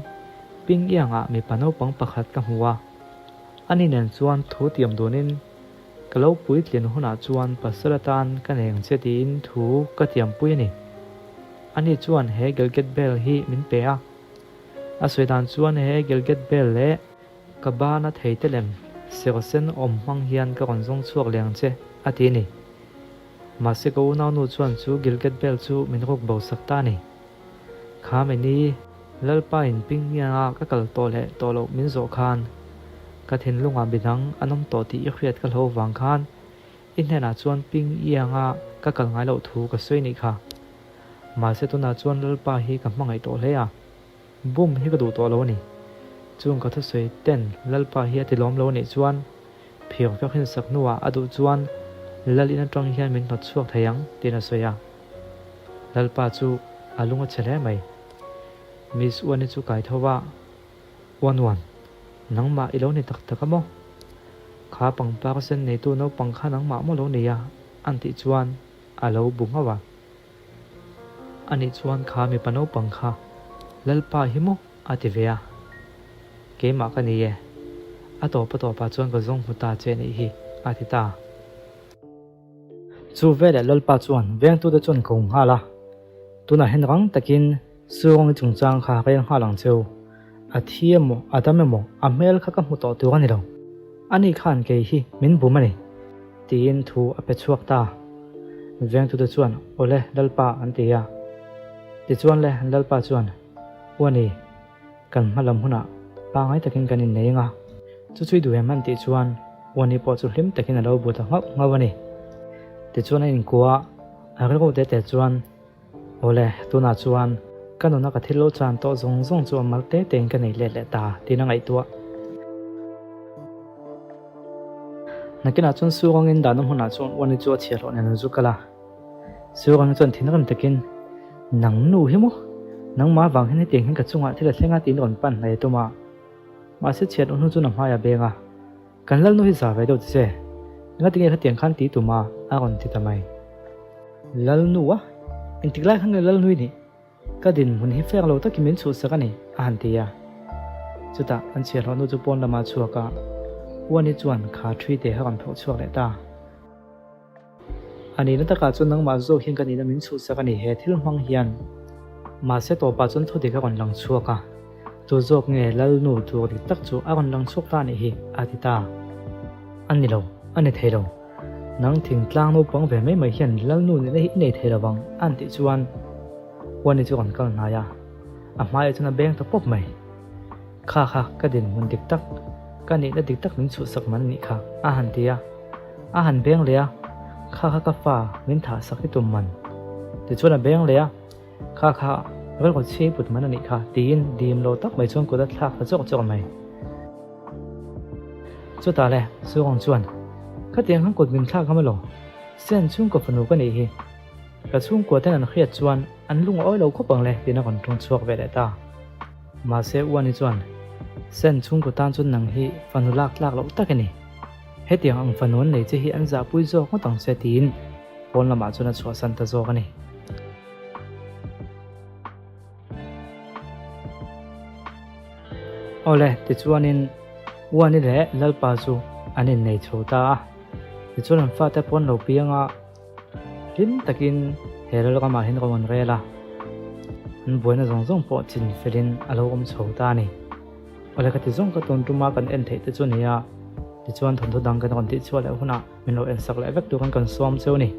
Ping Iangah mipa naupang pakhat ka hmu a, ani nen chuan thu tiam dunin Ka lo puitlin hunah chuan pasal atan ka nei ang che tiin thu ka tiampui a ni. Ani chuan he Gilgit Bell hi min pe a. A sawi dan chuan he Gilgit Bell leh ka bana thei te lem sersen awm hmang hian ka rawn zawng chhuak leh ang che a ti a ni. Mahse ka unaunu chuan chu Gilgit Bell chu min ruk bo sak ta a ni. Kha meni. Lalpa in Pingyang-a ka kal tawh leh tawh loh min zawh khan ka thinlungah midang an awm tawh tih i hriat ka hlo vang khan i hnenah chuan Pingyang-a ka kal ngai loh thu ka sawi nih kha. Mahse tunah chuan Lalpa hi ka hmangaih tawh hle a, bum hi ka duh tawh lo a ni. Chung ka thusawi ten Lalpa hi a ti lawm lo a nih chuan phir ka hrinsak hnuah a duh chuan Lal in atang hian min hnawt chhuak thei ang tiin a sawi a. Lalpa chu a lung a chhe hle mai. Miss Uani chu kai tho a, Uan Uan, nangmah i lo ni tak tak a maw? Kha pangpar sen neitu naupang kha nangmah maw lo ni a? an tih chuan a lo bu nghauh a. Anih chuan kha mipa naupang kha Lalpa hi maw? a ti ve a. Keimah ka ni e. A tawp a tawpah chuan ka zawng hmu ta che nih hi, a ti ta. Chu veleh Lalpa chuan vengtute chuan ko nghal a, Tunah hian rang takin Surangi chungchang kha rel nghal ang cheu. A thi emaw, a dam emaw, a hmel kha ka hmu tawh tur a ni lo. Ani khan kei hi min bum a ni, tiin thu a pe chhuak ta. Vengtute chuan, Awle, Lalpa, an ti a. Tichuan le, Lalpa chuan, U a ni, kan hma lam hunah pangai takin kan innei ang a, chu chui duh em an tih chuan U a ni pawh chu hlim takin a lo bu ta nghauh nghauh a ni. Tichuan a inkuah a, a rilru te te chuan, Awle, tunah chuan ka nuna ka thil lo chan tawh zawng zawng chu a mal te tein ka nei let leh ta tiin a ngaihtuah. Nakinah chuan Surangin dahna hmunah chuan Uani chu a chhiahhlawh nen an zu kal a. Surang chuan thinrim takin, Nang nu hi maw? Nangmah vang hian hetiang hian ka chungah thil a thleng a tiin rawn pan hnai a tum a. Mahse chhiahhlawh hnu chuan a hmai a beng a. Kan lalnu hi za ve deuh che. Engatinge khatiang khan ti tum a? a rawn ti ta mai. Lalnu a? Engtik lai khan nge lalnu i nih? Ka dinhmun hi fek lo takin min chhuhsak a ni, a han ti a. Chutah an chhiahhlawhnu chu pawn lamah a chhuak a, Uani chuan kha ṭhui te a rawn phawrh chhuak leh ta. A nihna takah chuan nangmah zawk hian ka nihna min chhuhsak a ni he thil hmang hian. Mahse tawpah chuan thudik a rawn lang chhuak a, tu zawk nge Lalnu tur dik tak chu a rawn lang chhuak ta anih hi, a ti ta. A ni lo, a ni thei lo. Nang thingtlang naupang ve mai mai hian Lalnu nihna hi i nei thei lo vang, a tih chuan Uani chu a rawn kal hnai a, a hmaiah chuan a beng ta pawp mai. Kha kha ka dinhmun dik tak, ka nihna dik tak min chhuhsak man nih kha, a han ti a. A han beng leh a, Kha kha ka fa, min thah sak i tum man. Tichuan a beng leh a, Kha kha rilru chhi put man a nih kha, tiin dim lo tak mai chuan kut a thlak ta chawk chawk mai. Chutah le, Suang chuan, Khatiang khan kut min thlak ngam elo? Sen chhungkaw fanu ka nih hi. Ka chhungkua ten an hriat chuan an lung a awi lo khawp ang le, tiin a rawn ṭawng chhuak ve leh ta. Mahse Uani chuan, Sen chhungkaw tan chuan nang hi fanu lak tlak loh tak i ni. Hetiang ang fanu an nei che hi an zahpui zawk ngawt ang che tiin pawn lamah chuan a chhuahsan ta zawk a ni. Awle, tichuanin Uani leh Lalpa chu an innei chho ta a. Tichuan an fate pawn lo piang a, hlim takin he lalramah hian ro an rel a. An buaina zawng zawng pawh chin felin a lo awm chho ta a ni. Awle ka ti zawng ka tawn tuma kan en theih te chu a ni a, tichuan thawnthaw dang kan rawn tih chhuah leh hunah min lo en sak leh vek turin kan sawm cheu a ni.